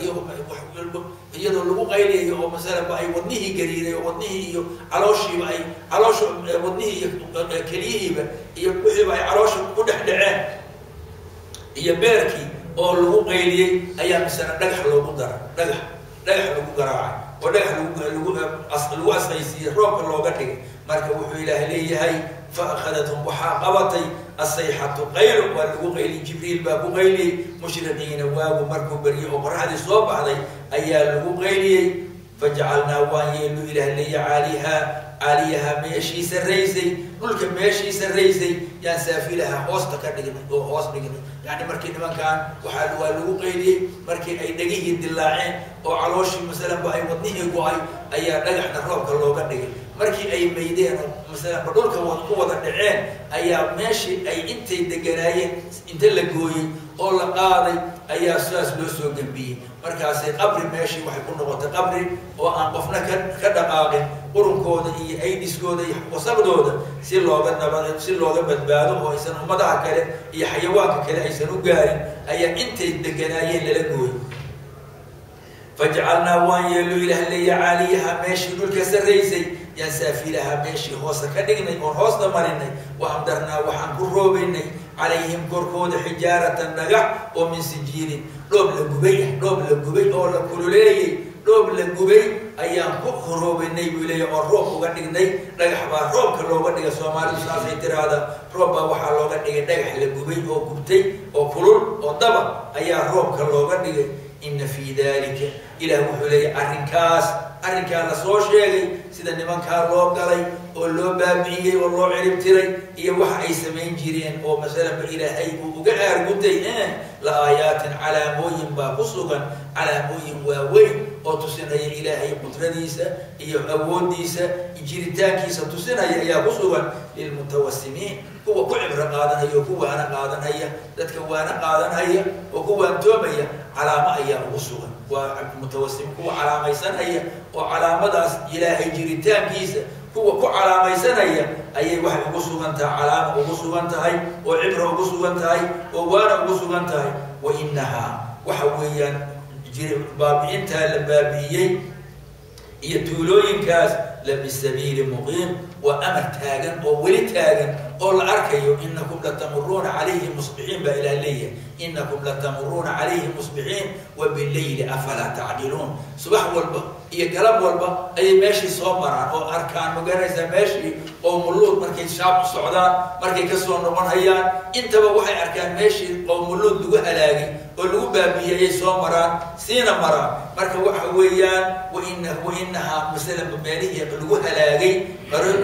S1: iyadoo lagu qayliyayo oo masalanba ay wadnihii gariiray oo wadnihii iyo calooshiiba ay caloosha wadnihii iyo keliyihiiba iyo wixiiba ay caloosha ku dhex dhaceen iyo beerkii oo lagu qayliyey ayaa misana dhagax loogu daray, dhagax lagu garaacay oo dhagax lagu asqaysiiyey, roobka looga dhigay. Marka wuxuu ilaahay leeyahay: fa akhadathum, waxaa qabatay asayxatu, qaylo waa lagu qayliyey, Jibriil baa ku qayliyey. Mushriqiina, waagu markuu beryey oo qoraxdii soo baxday ayaa lagu qayliyey. Fajacalnaa, waan yeelnu, ilaah leeya, caalihaa, caaliyaha, meeshii sarraysay, dhulka meeshii sarraysay yaan saafilaha, hoosta ka dhignay oo hoos dhignay. Yani markii nimankan waxaa waa lagu qayliyey, markii ay dhegihii dilaaceen oo calooshii masalanba ay wadnihii go-ay ayaa dhagaxna roobka looga dhigay. Markii ay maydeen oo masalanba dhulka ku wada dhaceen ayaa meeshii ay intay deganaayeen inta la gooyey oo la qaaday ayaa sidaas loo soo gembiyey. Markaasay qabri, meeshii waxay ku noqotay qabri oo aan qofna ka dhaqaaqin, qurunkooda iyo aydiskooda iyo wasaqdooda si looga naba si looga badbaado oo aysan ummadaha kale iyo xayawaanka kale aysan u gaarin ayaa intay deganaayeen lala gooyey. Fajacalnaa, waan yeelo, ilaah leeya, caaliyaha, meeshii dhulka sarraysay yaan saafilaha, meeshii hoose ka dhignay oon hoosta marinay. Wa amdarnaa, waxaan ku roobaynay, calayhim, korkooda, xijaaratan, dhagax oo min sijiilin, dhoob la gubay ah, dhoob la gubay oo la kululeeyey, dhoob la gubay ayaan ku roobaynay buu leeya, oo roob uga dhignay. Dhagax baa roobka looga dhiga, Soomaalidu saasay tiraahda. Roob baa waxaa looga dhigay dhagax la gubay oo gubtay oo kulul oo daba ayaa roobka looga dhigay. Ina fii dalika, Ilaah wuxuu leeyahy arrinkaas, arrinkaa lasoo sheegay, sida nimankaa loo galay oo loo baabi'iyey oo loo cirib tiray iyo waxa ay samayn jireen oo masalanba Ilaahay uu uga aargutay, la aayaatin, calaamooyin baa ku sugan, calaamooyin waaweyn oo tusinaya Ilaahay qudradiisa iyo awoodiisa, jiritaankiisa tusinaya ayaa ku sugan, lilmutawasimiin, kuwa ku cibro qaadanaya oo ku waana qaadanaya, dadka waana qaadanaya oo ku waantoomaya calaamo ayaa ugu sugan. Waa mutawasimiin, kuwa calaamaysanaya oo calaamadaas Ilaahay jiritaankiisa kuwa ku calaamaysanaya ayay waxay ugu sugan tahay, calaama ugu sugan tahay oo cibro ugu sugan tahay oo waana ugu sugan tahay. Wa inahaa waxa weeyaan baabi'intaa la baabi'iyey iyo tuulooyinkaas la bisabiili muqiim, waa amar taagan oo weli taagan oo la arkayo. Inakum latamuruuna calayhim musbixiin baa Ilaah leeyahay, inakum latamuruuna calayhim musbixiin wa bileyli afalaa tacqiluun. Subax walba iyo galab walba ayay meeshii soo maraan oo arkaan, magaraysaa, meeshii qowmuluud markay shaab u socdaan, markay kasoo noqonhayaan, intaba waxay arkaan meeshii qowmuluud lagu halaagay oo lagu baabiiyey ayay soo maraan, siina maraan. Marka waxa weeyaan wainahaa masalanba meelihii lagu halaagay,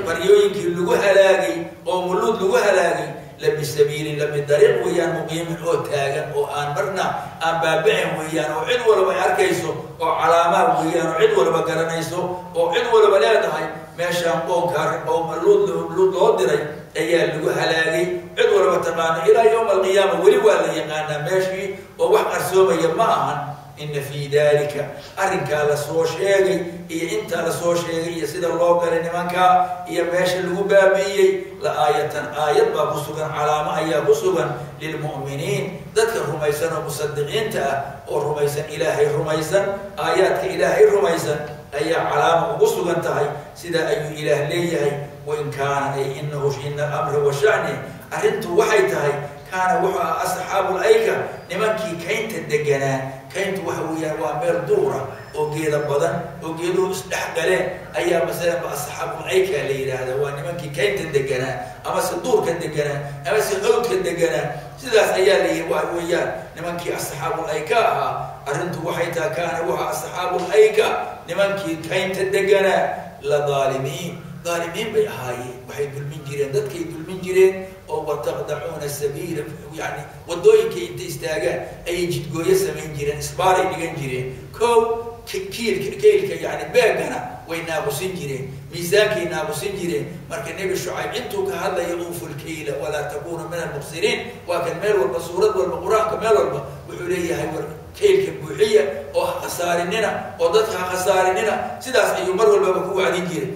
S1: qaryooyinkii lagu halaagay, qowmuluud lagu halaagay, la bisabiilin, la bidariiq weeyaan, muqiimin oo taagan oo aan marna aan baabicin weeyaan, oo cid walba ay arkayso oo calaamaha weeyaan, oo cid walba garanayso oo cid walba leedahay meeshaan qoonkaa qowmaluud loo diray ayaa lagu halaagay, cid walba taqaano. Ilaa yowma alqiyaama weli waa la yaqaanaa meeshii oo wax qarsoomaya ma ahan. Ina fii dalika, arrinkaa lasoo sheegay iyo intaa lasoo sheegay iyo sida loo galay nimankaa iyo meesha lagu baabi'iyey, la aayatan, aayad baa ku sugan, calaamo ayaa ku sugan, lilmu'miniin, dadka rumaysan oo musadiqiinta ah oo rumaysan Ilaahay, rumaysan aayaadka Ilaahay, rumaysan ayaa calaama ugu sugan tahay. Sidaa ayuu Ilaah leeyahay. Wain kaana ay inahu ina amra wa shani, arrintu waxay tahay, kaana wuxuu ah asxaabu layka, nimankii kaynta deganaa. Kayntu waxa weeyaan waa meel duura oo geeda badan oo geeduhu isdhex galeen ayaa masalanba asxaabul ayka la yidhaahda. Waa nimankii kaynta deganaa amase duurka deganaa amase hawdka deganaa, sidaas ayaa la yihi. Waa weeyaan nimankii asxaabul ayka ahaa. Arrintu waxay tahay kaana wuxuu asxaabul ayka, nimankii kaynta deganaa, la daalimiin, daalimiin bay ahaayeen. Waxay dulmin jireen dadkay dulmin jireen oo wataqdacuuna sabiila, yani wadooyinkay inta istaagaan ayay jidgooyo samayn jireen, isbaaray dhigan jireen, kow kiilka keylka yani beegana way naaqusin jireen, miisaankay naaqusin jireen. Marka Nebi Shucayb intuu ka hadlaya uufu lkeyla walaa takunu min almuqsiriin, waa kan meel walba, suurad walba, qur-aanka meel walba wuxuu leeyahay war keylka buuxiya oo ha khasaarinina oo dadka ha khasaarinina, sidaas ayuu mar walbaba ku wacdin jiray.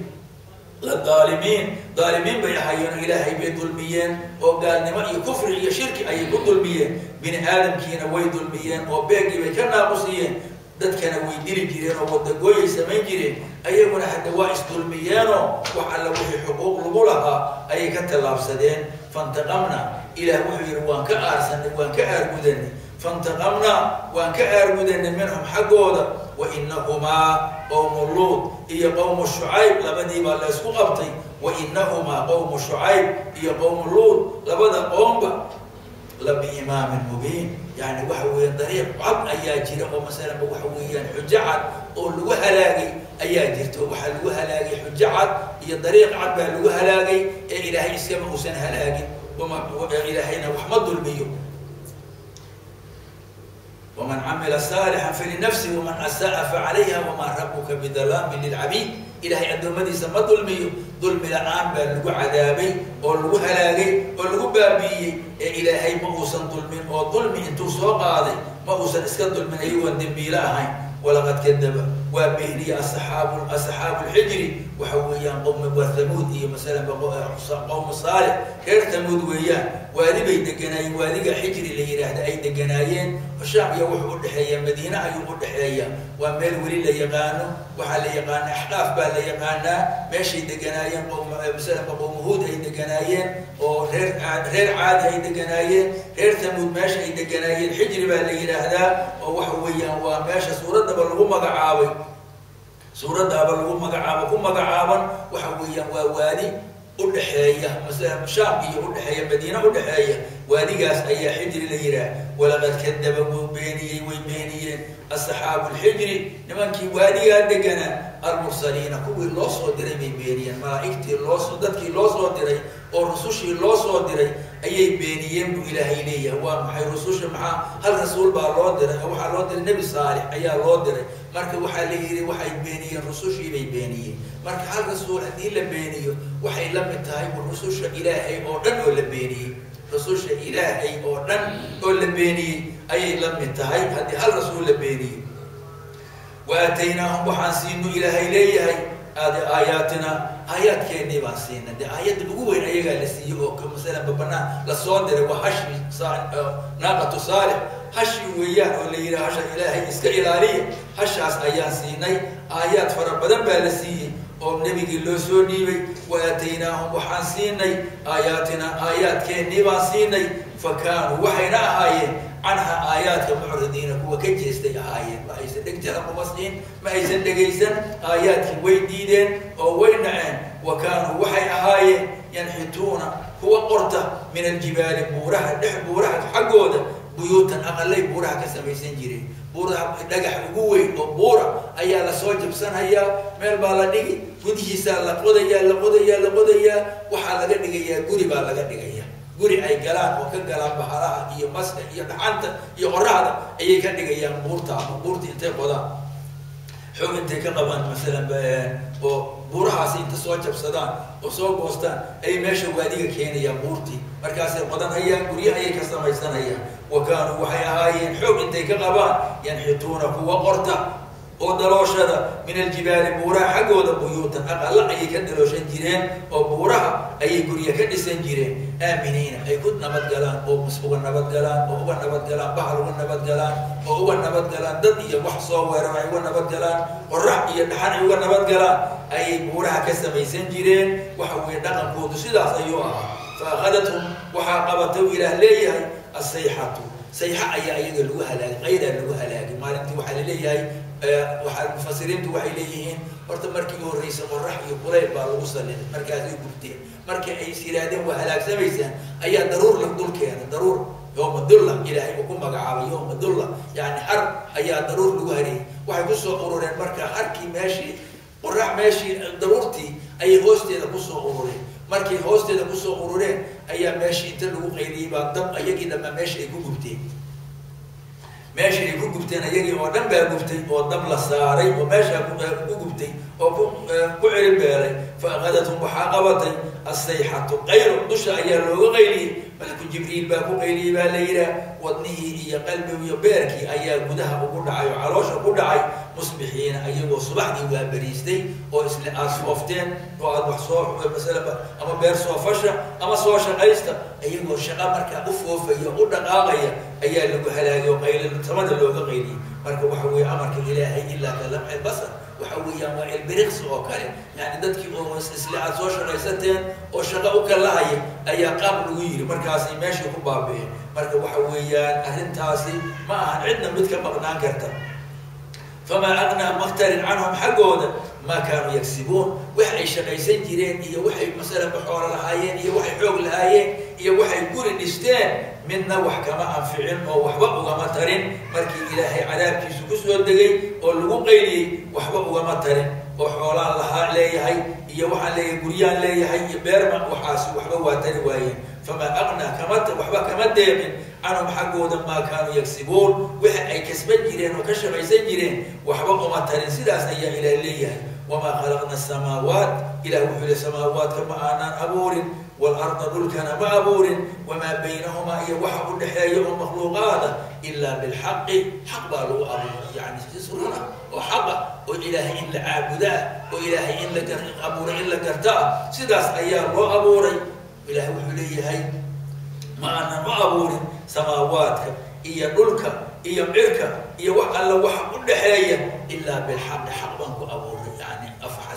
S1: La daalimiin, daalimiin bay ahaayeen, Ilaahay bay dulmiyeen oo gaalnimo iyo kufri iyo shirki ayay ku dulmiyeen, bini aadamkiina way dulmiyeen oo beegii bay ka naaqusiyeen, dadkana way dili jireen oo wadagooyay samayn jireen. Ayaguna hadda waa isdulmiyeenoo wax alla wixii xuquuq lagu lahaa ayay ka tallaabsadeen. Fantaqamna, Ilaah wuxuu yihi waan ka aarsanay, waan ka aargudanay, fantaqamnaa, waan ka aargudanay, minhum, xaggooda. Wa inahumaa qowmu Luud iyo qowmu Shucayb labadii baa la ysku qabtay. Wa inahumaa qowmu Shucayb iyo qowmu Luud labada qoomba la biimaamin mubiin, yani waxa weeyaan dariiq cad ayaa jira oo masalanba waxa weeyaan xujo cad oo lagu halaagay ayaa jirta. Waxaa lagu halaagay xujo cad iyo dariiq cad baa lagu halaagay ee Ilaahay iskama uusan halaagin, Ilaahayna wax ma dulmiyo. Waman camila saalixan falinafsi waman asa'a facalayha wamaa rabuka bidalaamin lilcabiid. Ilahay addoommadiisa ma dulmiyo, dulmi la-aan baa lagu cadaabay oo lagu halaagay oo lagu baabi'iyey ee Ilaahay ma uusan dulmin oo dulmi intuu soo qaaday ma uusan iska dulmin ayagoon dembiilo ahayn. Walaqad kadaba, waa beeniye, asxaabu lxijri, waxa weeyaan qowm waa Thamuud iyo masalan qowmu Saalix, reer Thamuud weeyaan. Waadi bay deganaayeen, waadiga Xijri la yidhaahda ay deganaayeen. Shaam iyo wuxuu udhexeeya Madiine ayuu udhexeeya, waa meel weli la yaqaano, waxaa la yaqaana Axqaaf baa la yaqaanaa meeshay deganaayeen, masalan qowmu Huud ay deganaayeen oo reer Caadi ay deganaayeen, reer Thamuud meesha ay deganaayeen Xijri baa la yidhaahdaa, oo waxa weeyaan waa meesha suuraddaba lagu magacaabay, suuraddaaba lagu magacaabo ku magacaaban. Waxa weeyaan waa waadi u dhaxeeya masalan Shaam iyo u dhaxeeya Madiina u dhaxeeya waadigaas ayaa xijri la yiraah. Walaqad kadaba wuu beeniyey, way beeniyeen asxaabu alxijri nimankii waadigaa deganaa almursaliina kuwii loo soo diray bay beeniyeen. Malaa'igtii loosoo dadkii loo soo diray oo rusushii loo soo diray ayay beeniyeen buu Ilaahay leeyahay. Waa maxay rususha? Maxaa hal rasuul baa loo diray? Waxaa loo diray Nebi Saalix ayaa loo diray. Marka waxaa la yidhi waxay beeniyeen rusushii bay beeniyeen. Marka hal rasuul haddii la beeniyo waxay la mid tahay rususha Ilaahay oo dhan oo la beeniyey, rususha Ilaahay oo dhan oo la beeniyey ayay la mid tahay haddii hal rasuul la beeniyey. Wa aataynaahum waxaan siinu Ilaahay leeyahay aayaatina aayaadkeennii baan siinay. Dee aayadda ugu weyn ayagaa la siiyey oo masalan banaan lasoo diray waa hashi naaqatu Saalix, hashi weeyaan oo la yidhi hasha Ilaahay iska ilaaliya, hashaas ayaan siinay. Aayaad fara badan baa la siiyey oo nebigii loo soo dhiibay. Wa aataynaahum waxaan siinay aayaatina aayaadkeennii baan siinay. Fa kaanuu waxayna ahaayeen canha aayaadka mucridiina kuwa ka jeestay ahaayeen. Ma aysan dhegtana kuma siin, ma aysan dhegaysan, aayaadkii way diideen oo way naceen. Wa kaanuu waxay ahaayeen yanxituuna kuwa qorta min aljibaali buuraha dhex buuraha xaggooda buyuutan aqalay buuraha ka samaysan jireen. Buuraha dhagax ugu weyn oo buura ayaa lasoo jabsanayaa, meel baa la dhigi, gudihiisaa la qodayaa la qodayaa la qodayaa, waxaa laga dhigayaa guri baa laga dhigayaa, guri ay galaan oo ka galaan bahalaha iyo maska iyo dhaxanta iyo qoraxda ayay ka dhigayaan buurta. Ama buurta intay qodaan xoog intay ka qabaan masalan oo buurahaasi inta soo jabsadaan oo soo goostaan ayay meesha waadiga keenayaan buurtii, markaasay qodanayaan guryo ayay ka samaysanayaan. Wa kaanuu waxay ahaayeen xoog intay ka qabaan yanxituuna kuwa qorta oo dalooshada min aljibaali buuraha xaggooda buyuutan aqalla ayay ka dalooshan jireen oo buuraha ayay guryo ka dhisan jireen. Aaminiina ay ku nabadgalaan oo mas uga nabadgalaan oo uga nabadgalaan bahal uga nabadgalaan oo uga nabadgalaan dad iyo wax soo weerar ay uga nabadgalaan, qorax iyo dhaxan ay uga nabadgalaan ayay buuraha ka samaysan jireen. Waxa weeye dhaqankoodu sidaas ayuu ahaa. Fa akhadathum waxaa qabatay u Ilaah leeyahay asayxatu, sayxa ayaa iyaga lagu halaagay, qaydaa lagu halaagay maalintii. Waxaa laleeyahay waxaa mufasiriintu waxay leeyihiin horta markii u horreysay qorax iyo kulayl baa lagu saliday, markaasay gubteen. Markii ay is yidhaahdeen waa halaagsamaysaan ayaa daruur la dul keenay, daruur yowma dulla Ilaahay uu ku magacaabay yowma dulla, yani har ayaa daruur lagu hareeyey. Waxay kusoo urureen marka harkii meeshii qorax meeshii daruurtii ayay hoosteeda kusoo urureen. Markay hoosteeda kusoo urureen ayaa meeshii inta lagu qayliyey baa dab ayagii dhammaa meesha ay ku gubteen, meesha ay ku gubteen ayagii oo dhan baa gubtay oo dab la saaray oo meeshaa ku gubtay oo ku ciribeelay. Fa akhadathum waxaa qabatay asayxatu qaylo, dusha ayaa looga qayliyey, malaku Jibriil baa ku qayliyey baa la yidhaah. Wadnihii iyo qalbigu iyo beerkii ayaa gudaha ugu dhacay oo caloosha ku dhacay. Musbixiina ayagoo subaxdii waa beriistay oo isla aad foofteen oo aad wax soo masalan ama beer soo fasha ama soo shaqaysta, ayagoo shaqa markaa u foofaya u dhaqaaqaya ayaa lagu halaagay oo qaylo samada looga qayliyey. Marka waxa weeye amarka Ilaahay ilaa ka lamci basar, waxa weeyaan waa ilbiriqsi oo kale, yani dadkii oo isla aad soo shaqaysateen oo shaqo u kalahaya ayaa qaab lagu yiri, markaasay meeshii ku baabi'een. Marka waxa weeyaan arrintaasi ma ahan cidna mid ka maqnaan karta. Famaa aqnaa maktarin canhum xaggooda maa kaanuu yagsibuun, wax ay shaqaysan jireen iyo waxay masalan xoolo lahaayeen iyo waxay xoog lahaayeen iyo waxay guri dhisteen midna wax kama anficin oo waxba ugama tarin. Markii Ilaahay cadaabkiisu kusoo degay oo lagu qayliyey waxba ugama tarin oo xoolaan lahaa leeyahay iyo waxaan leeyahay guryaan leeyahay iyo beerma waxaasi waxba waa tari waayeen. Famaa aqnaa kama waxba kama deeqin canhum xaggooda maa kaanuu yagsibuun, waxa ay kasban jireen oo ka shaqaysan jireen waxba uma tarin. Sidaas ayaa Ilaah leeyahay. Wamaa khalaqna asamaawaat, Ilah wuxuu yihi samaawaadka ma aanaan abuurin, waalarda dhulkana ma abuurin, wamaa baynahumaa iyo waxa u dhexeeya oo makhluuqaada ilaa bilxaqi, xaq baa lagu abuuray, yani si runa oo xaqa oo Ilaahay in la caabudaa oo Ilaahay in la abuuray in la gartaa, sidaas ayaa loo abuuray. Ilahay wuxuu leeyahay ma aanan u abuurin samaawaadka iyo dhulka iyo cirka iyo wax alla waxa u dhexeeya ilaa bilxaqi, xaq baan ku abuuray. Yani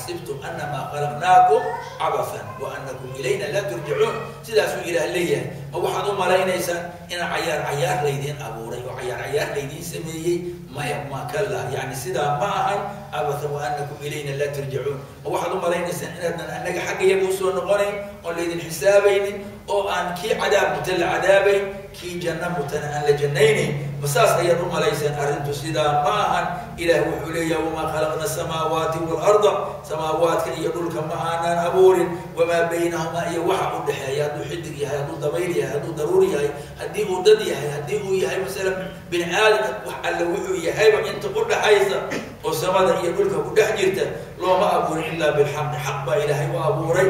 S1: Axasibtum anamaa khalaqnaakum cabathan wa anakum ilayna laa turjacuun. Sidaasuu Ilaah leeyahay. Ma waxaad u malaynaysaan inaan cayaar cayaar laydiin abuuray oo cayaar cayaar laydiin sameeyey? Maya, ma kala, yani sidaa ma ahan. Cabathan wa anakum ilayna laa turjacuun. Ma waxaad u malaynaysaan inaadnan annaga xagga iyaga usoo noqonayn oon laydin xisaabaynin, oo aan kii cadaab muta la cadaabayn, kii janno mutana aan la jannaynayn? Ma saas ayaad u malaysaan? Arrintu sidaa ma ahan. Ilaah wuxuu leeyahay: wamaa khalaqna asamaawaati waalarda, samaawaadka iyo dhulka ma aanaan abuurin, wamaa baynahumaa, iyo waxa u dhexeeya, hadduu xidig yahay, hadduu dabayl yahay, hadduu daruur yahay, haddii uu dad yahay, haddii uu yahay masala bini aadam, wax alle wuxuu yahayba inta u dhaxaysa oo samada iyo dhulka ku dhex jirta looma abuurin ilaa bilxaqi, xaq baa Ilaahay u abuuray.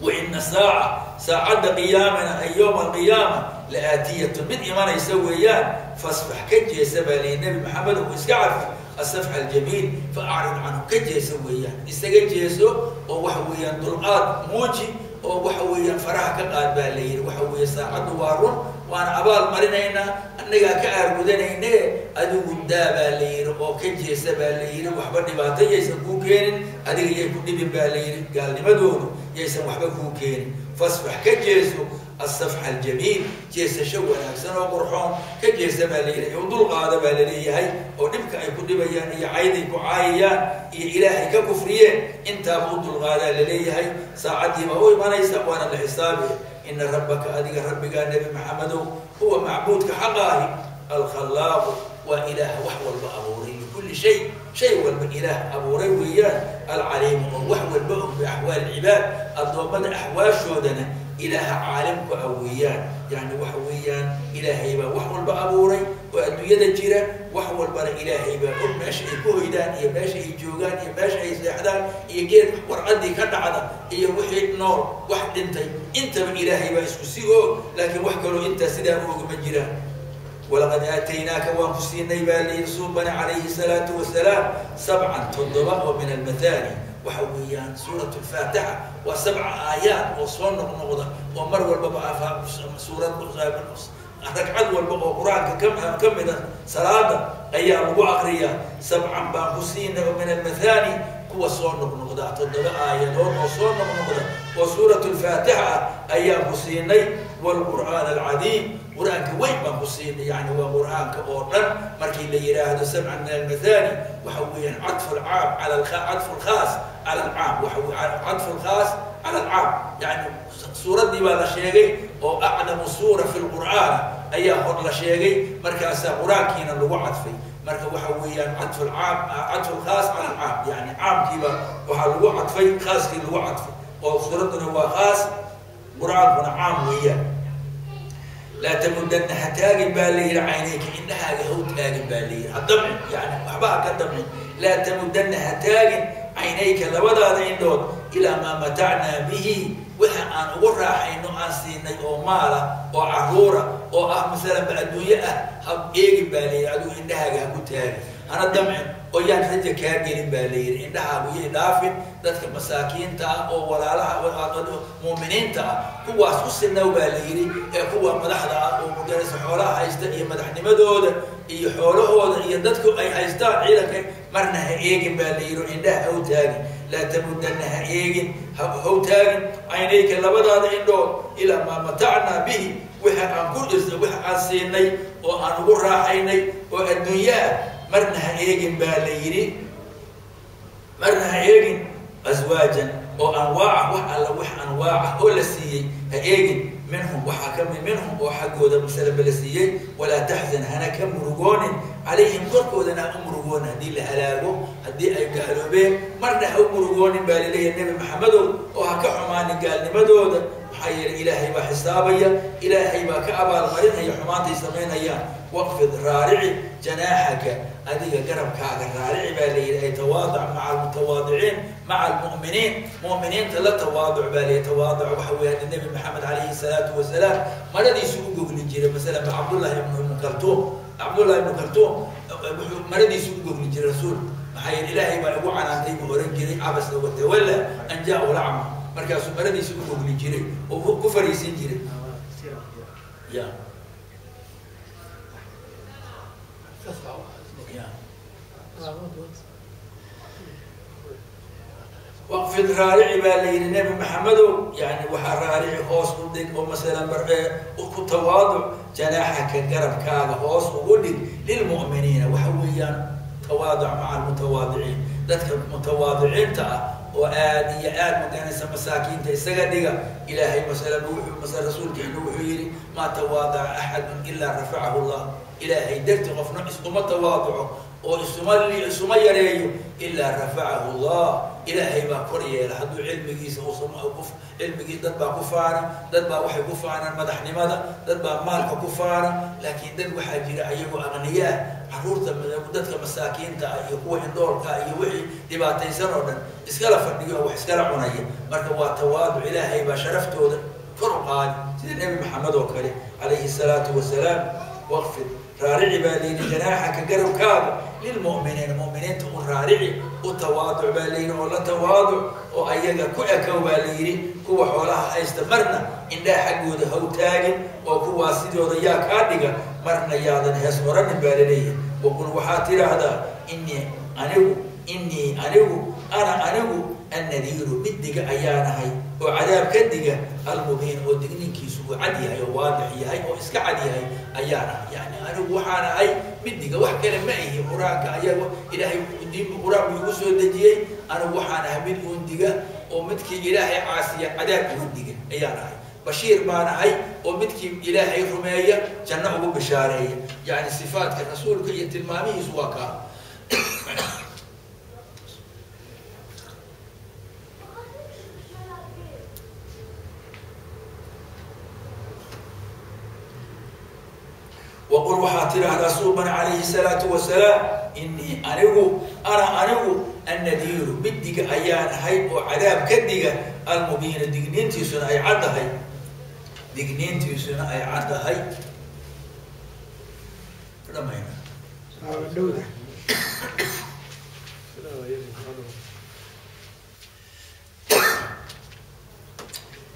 S1: Waina saaca, saacadda qiyaamana, ay yowma alqiyaama, la aatiyatun, mid imanaysa weeyaan. Fasfax, ka jeesa baa lihi Nebi Maxamed uu iska cafi, asafx aljamiil, fa acrid canhu, ka jeesa weeyaan, isaga jeeso oo waxa weeyaan dulqaad muuji oo waxa weeyaan faraha ka qaad baa la yihi. Waxa weeye saacaddu waa run, waana abaal marinaynaa, annagaa ka aargudanayne, adigu daa baa la yihi oo ka jeesa baa la yihi. Waxba dhibaato yaysan kuu keenin, adiga yay ku dhibin baa la yihi, gaalnimadoodu yaysan waxba kuu keenin. Fasfax, ka jeeso, asafxa aljamiil, jeesasho wanaagsan oo qurxoon ka jeesa baa la yihi, u dulqaada baa laleeyahay, oo dhibka ay ku dhibayaan iyo cayday ku caayayaan iyo Ilaahay ka kufriyeen intaaba u dulqaadaa laleeyahay. Saacaddiibaa u imanaysa, waana la xisaabi. Ina rabbaka, adiga rabbigaa Nebi Maxamedow, huwa macbuudka xaqa ahi, alkhallaaqu, waa Ilaah wax walba abuuray, likulli shay, shay walba Ilaah abuuray weeyaan, alcaliimu, oo wax walba og, biaxwaali alcibaad, addoommada axwaashoodana Ilaaha caalimku ah weeyaan. Yani waxa weeyaan Ilaahay baa wax walba abuuray oo adduunyada jira, wax walbana Ilaahay baa og meesha ay ku hoydaan iyo meesha ay joogaan iyo meesha ay seexdaan iyo geed warcaddii ka dhacda iyo wixii nool, wax dhintay, intaba Ilaahay baa isku si og, laakiin wax kaloo intaa sidaa u og ma jiraan. Walaqad aataynaaka, waan ku siinay baa layihi suubane calayhi salaatu wasalaam, sabcan, 7 oo min almathani. Waxa weeyaan suurat lfaatixa waa sabca aayaad oo soo noqnoqda oo mar walbaba suurad ragcad walba oo Qur-aanka ka mida salaada ayaa lagu akriyaa. Sabcan baan ku siinay oo min almathani, kuwa soo noqnoqda, 7 aayadood oo soo noqnoqda oo suurat lfaatixa ah ayaan ku siinay. Wlqur'aan alcadiim, Qur-aanka weyn baan ku siinay, yani waa Qur-aanka oo dhan. Markii la yihaahdo sabcan min almathani, waxa weeyaan cadfu lcaam ala cadfu lkhaas cala alcaam, waa cadfu lkhaas cala alcaam, yani suuraddii baa la sheegay oo acdamu suura fi lqur'aan ayaa hor la sheegay, markaasaa Qur-aankiina lagu cadfay. Marka waxa weeyaan cadfu lcaam, cadfu lkhaas cala alcaam, yani caamkiiba waxaa lagu cadfay khaaskii lagu cadfay, oo suuradduna waa khaas, Qur-aankuna caam weeyaan. Laa tamudana, ha taagin baa la yihi, caynayka, indhahaaga haw taagin baa la yihi, ha damcin, yani waxba ha ka damcin. Laa tamudana, ha taagin, caynayka, labadaada indhood, ilaa maa matacnaa bihi, waxa aan ugu raaxayno, aan siinay oo maala oo caruura oo ah masalanba adduunye ah, ha eegin baa la yihi. Adigu indhahaaga ha ku taagin, hana damcin, oo yaan raja kaa gelin baa la yihi, indhahaagu yay dhaafin dadka masaakiinta ah oo walaalaha muuminiinta ah, kuwaas u sinaw baa la yidhi, ee kuwa madaxda ah oo mugaraysa xoolaha haysta iyo madaxnimadooda iyo xoolahooda iyo dadku ay haystaan ciidanka marna ha eegin baa la yidhi, oo indhaha haw taagin. Laa tamudana, ha eegin, haw taagin, caynayka, labadaada indhood, ilaa maa matacnaa bihi, waxa aan ku waxa aan siinay oo aan ugu raaxaynay oo adduunye ah, marna ha eegin baa la yidhi, marna ha eegin. Aswaajan, oo anwaaca, wax alla wax anwaaca oo la siiyey ha eegin, minhum, waxaa kami, minhum, oo xaggooda masalaba la siiyey. Walaa taxzan, hana ka murugoonin, calayhim, korkoodana ha u murugoonin, haddii la halaago, haddii ay gaaloobeen, marna ha u murugoonin baa laleeyahay Nebi Maxamedow, oo ha ka xumaanin gaalnimadooda. Maxaa yeelay Ilaahay baa xisaabaya, Ilaahay baa ka abaalmarinaya xumaantay samaynayaan. Waqfid, raarici, janaaxaka, adiga garabkaaga raarici baa la yidhi, ay tawaadac maca almutawaadiciin, maca almu'miniin, mu'miniinta la tawaaduc baa la yidhi. Tawaaduc waxa weeye hadda Nebi Maxamed calayhi salaatu wasalaam maradiisu u gogli jiray. Masalan Cabdullahi ibnu Kaltuum, Cabdullahi ibnu Kaltuum wuxuu maradiisu u gogli jiray rasuul, maxaa yeele Ilaahay baa igu canaantay buu oran jiray, cabasa watawalla an jaahu lacma, markaasuu maradiisa u gogli jiray oo ku fariisin jiray. Ya ya. Waqfid raarici baa la yidhi Nebi Maxamedow, yani waxaa raarici hoos u dhig oo masalan ku tawaaduc janaaxaka garabkaaga hoos ugu dhig lilmu'miniina. Waxa weeyaan tawaaduc maca almutawaadiciin, dadka mutawaadiciinta ah oo aad iyo aad maganaysa masaakiinta isaga dhiga. Ilaahay masalan wuxuu masala rasuulkeenu wuxuu yidhi maa tawaadaca axadun ilaa rafacahu Allah. Ilaahay darti qofna isuma tawaaduco oo isuma yareeyo ilaa rafacahu Allah, Ilaahay baa kor yeela. Hadduu cilmigiisa cilmigii dad baa ku faana, dad baa waxay ku faanaan madaxnimada, dad baa maalka ku faana, laakiin dad waxaa jira ayagoo aqniyaa caruurta dadka masaakiinta ah iyo kuwa indhoolka iyo wixii dhibaataysan oo dhan iskala fadhiyo oo wax iskala cunaya. Marka waa tawaaduc, Ilaahay baa sharaftooda kor u qaadi sida Nebi Maxamed oo kale calayhi salaatu wasalaam. Waqfid raarici baa layidhi janaaxaka garabkaaga lilmu'miniina, mu'miniinta u raarici, u tawaaduc baa layidhi oo la tawaaduc oo ayaga ku ekow baa layidhi. Kuwa xoolaha haysta marna indhaha xaggooda haw taagin oo kuwaas sidooda yaa kaa dhiga, marna yaadan hees oranin baa laleeyahay. Waqul waxaad tidhaahdaa innii anigu, innii anigu, ana anigu annadiiru mid diga ayaanahay oo cadaab ka diga, almubiin oo digninkiisu uu cad yahay oo waadix yahay oo iska cad yahay ayaanahay. Yani anigu waxaan ahay mid diga, wax kale ma ihi. Qur-aanka ayaa Ilaahay diin qur-aan buu igu soo dejiyey, anigu waxaan ahay mid uun diga oo midkii Ilaahay caasiya cadaab uga diga ayaan ahay. Bashiir baan ahay oo midkii Ilaahay rumeeya janno ugu bishaareeya. Yani sifaadka rasuulka iyo tilmaamihiisu waa kaa. Waqul waxaad tidhaahdaa suuban calayhi salaatu wasalaam innii anigu, ana anigu annadiiru mid diga ayaan ahay oo cadaab ka diga, almubiina digniintiisuna ay caddahay, digniintiisuna ay caddahay. Dhamayna dhowda.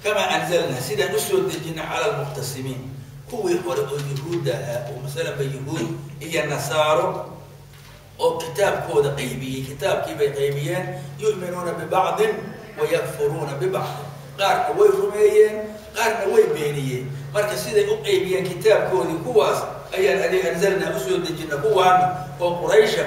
S1: Kamaa anzalnaa sidaan usoo dejinay cala almuqtasimiin, kuwii hore oo yuhuudda ahaa oo masalanba yuhuud iyo nasaaro oo kitaabkooda qaybiyey, kitaabkii bay qaybiyeen. Yu'minuuna bibacdin wayakfuruuna bibacdin, qaarna way rumeeyeen qaarna way beeniyeen. Marka siday u qaybiyeen kitaabkoodii kuwaas ayaan adi anzalnaa usoo dejinay, kuwaana oo Quraysha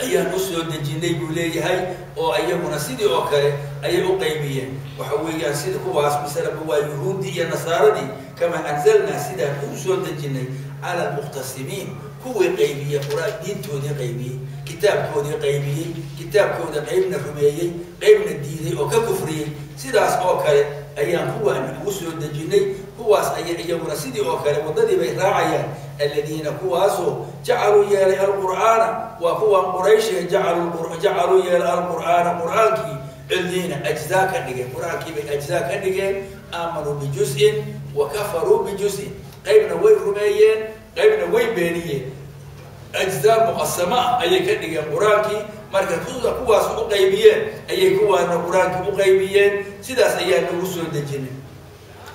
S1: ayaan usoo dejinay buu leeyahay, oo iyaguna sidii oo kale ayay u qaybiyeen. Waxa weeyaan sida kuwaas masalanba waa yuhuuddii iyo nasaaradii. Kamaa anzalnaa sidaan ugu soo dejinay cala almuqtasimiin, kuwii qaybiyey qur-aan diintoodii qaybiyey, kitaabkoodii qaybiyey, kitaabkooda qaybna rumeeyey qaybna diiday oo ka kufriyey, sidaas oo kale ayaan kuwaan ugu soo dejinay. Kuwaas ayay iyaguna sidii oo kale waddadii bay raacayaan. Aladiina kuwaasoo jacaluu yeelay alqur'aana, waa kuwaan Qurayshe, jacaluu yeelay alqur'aana qur-aankii cildiina ajzaa ka dhigeen, qur-aankii bay ajzaa ka dhigeen. Aamanuu bijus-in wa kafaruu bijus-in, qaybna way rumeeyeen qaybna way beeniyeen, ajzaa muqasamo ah ayay ka dhigeen qur-aankii. Marka kuwaas u qaybiyeen ayay kuwaana qur-aankii u qaybiyeen, sidaas ayaa nagu soo dejinay.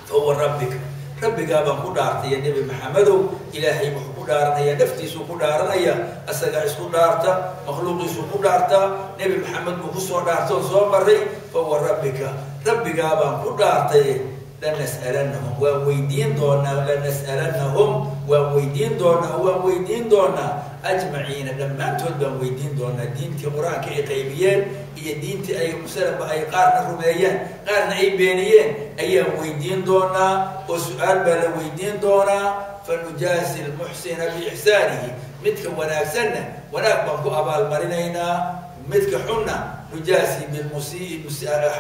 S1: Fahuwa rabbika, rabbigaa baan ku dhaartaya Nebi Maxamedow. Ilaahay wuxuu ku dhaaranaya naftiisuu ku dhaaranaya, asagaa isku dhaarta, makhluuqiisuu ku dhaartaa, Nebi Maxamed buu kusoo dhaarta oo soo maray. Fahuwa rabbika, rabbigaa baan ku dhaartay, lanas'alanahum waan weydiin doonaa, lanas'alanahum waan weydiin doonaa, waan weydiin doonaa ajmaciina dhammaantood baan weydiin doonaa. Diintii qur-aanka ay qaybiyeen iyo diintii ay masalanba ay qaarna rumeeyeen qaarna ay beeniyeen ayaan weydiin doonaa, oo su-aal baa la weydiin doonaa. Fanujaasi lmuxsina biixsaanihi, midka wanaagsanna wanaag baan ku abaalmarinaynaa, midka xunna nujaasi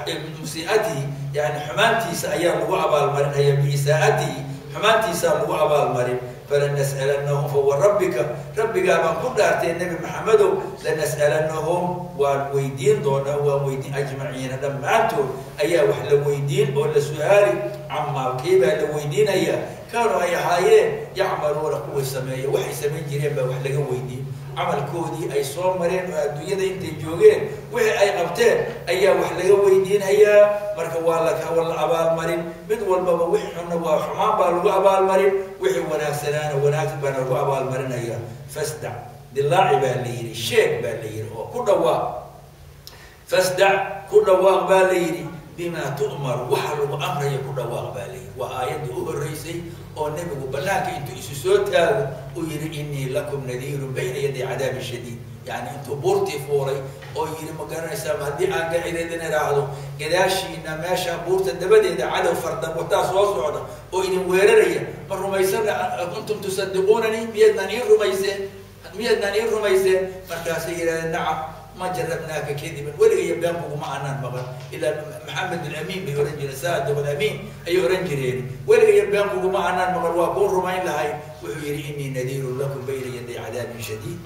S1: bimusii'atihi, yani xumaantiisa ayaa lagu abaalmarinaya, biisaa'atihi xumaantiisaa lagu abaalmarin. Falanas'alanahum fawa rabbika, rabbigaa baan ku dhaartay Nebi Maxamedow, lanas'alanahum waan weydiin doonaa, waan weydiin ajmaciina dhammaantood ayaa wax la weydiin oo la su-aali. Camaa kii baa la weydiinaya kaanuu ay ahaayeen yacmaluuna kuwii sameeya, waxay samayn jireen baa wax laga weydiin. Camalkoodii ay soo mareen oo adduunyada intay joogeen wixii ay qabteen ayaa wax laga weydiinayaa. Marka waa la abaalmarin mid walbaba, wixii xunna waa xumaan baa lagu abaalmarin, wixii wanaagsanaana wanaag baana lagu abaalmarinaya. Fasdac dilaaci baa la yidhi, sheeg baa la yidhi oo ku dhawaaq. Fasdac Ku dhawaaq baa la yidhi bimaa tu'mar, waxa lagu amraya ku dhawaaq baa la yidhi. Waa aayaddii u horreysay oo nebigu banaanka intuu isu soo taago uu yidhi innii lakum nadiirun bayna yaday cadaabin shadiid. Yani intuu buurtii fuulay oo yidhi ma garanaysaa haddii aan gacireedin idhaahdo gadaashiina meesha buurta dabadeeda cadow fardan wataa soo socda oo idin weeraraya, ma rumaysana? Kuntum tusadiquunani, miyaadnaan ii rumayseen? Miyaadnaan ii rumayseen? Markaasay yidhahdeen nacam, ma jarabnaaka kadiban, weligaya been kuguma aanaan maqan. Ilaa Maxamed alamiin bay ohan jireen, saadiq alamiin ayay ohan jireen. Weligaya been kuguma aanaan maqan, waa kuu rumayn lahay. Wuxuu yidhi innii nadiirun lakum bayna yaday cadaabin shadiid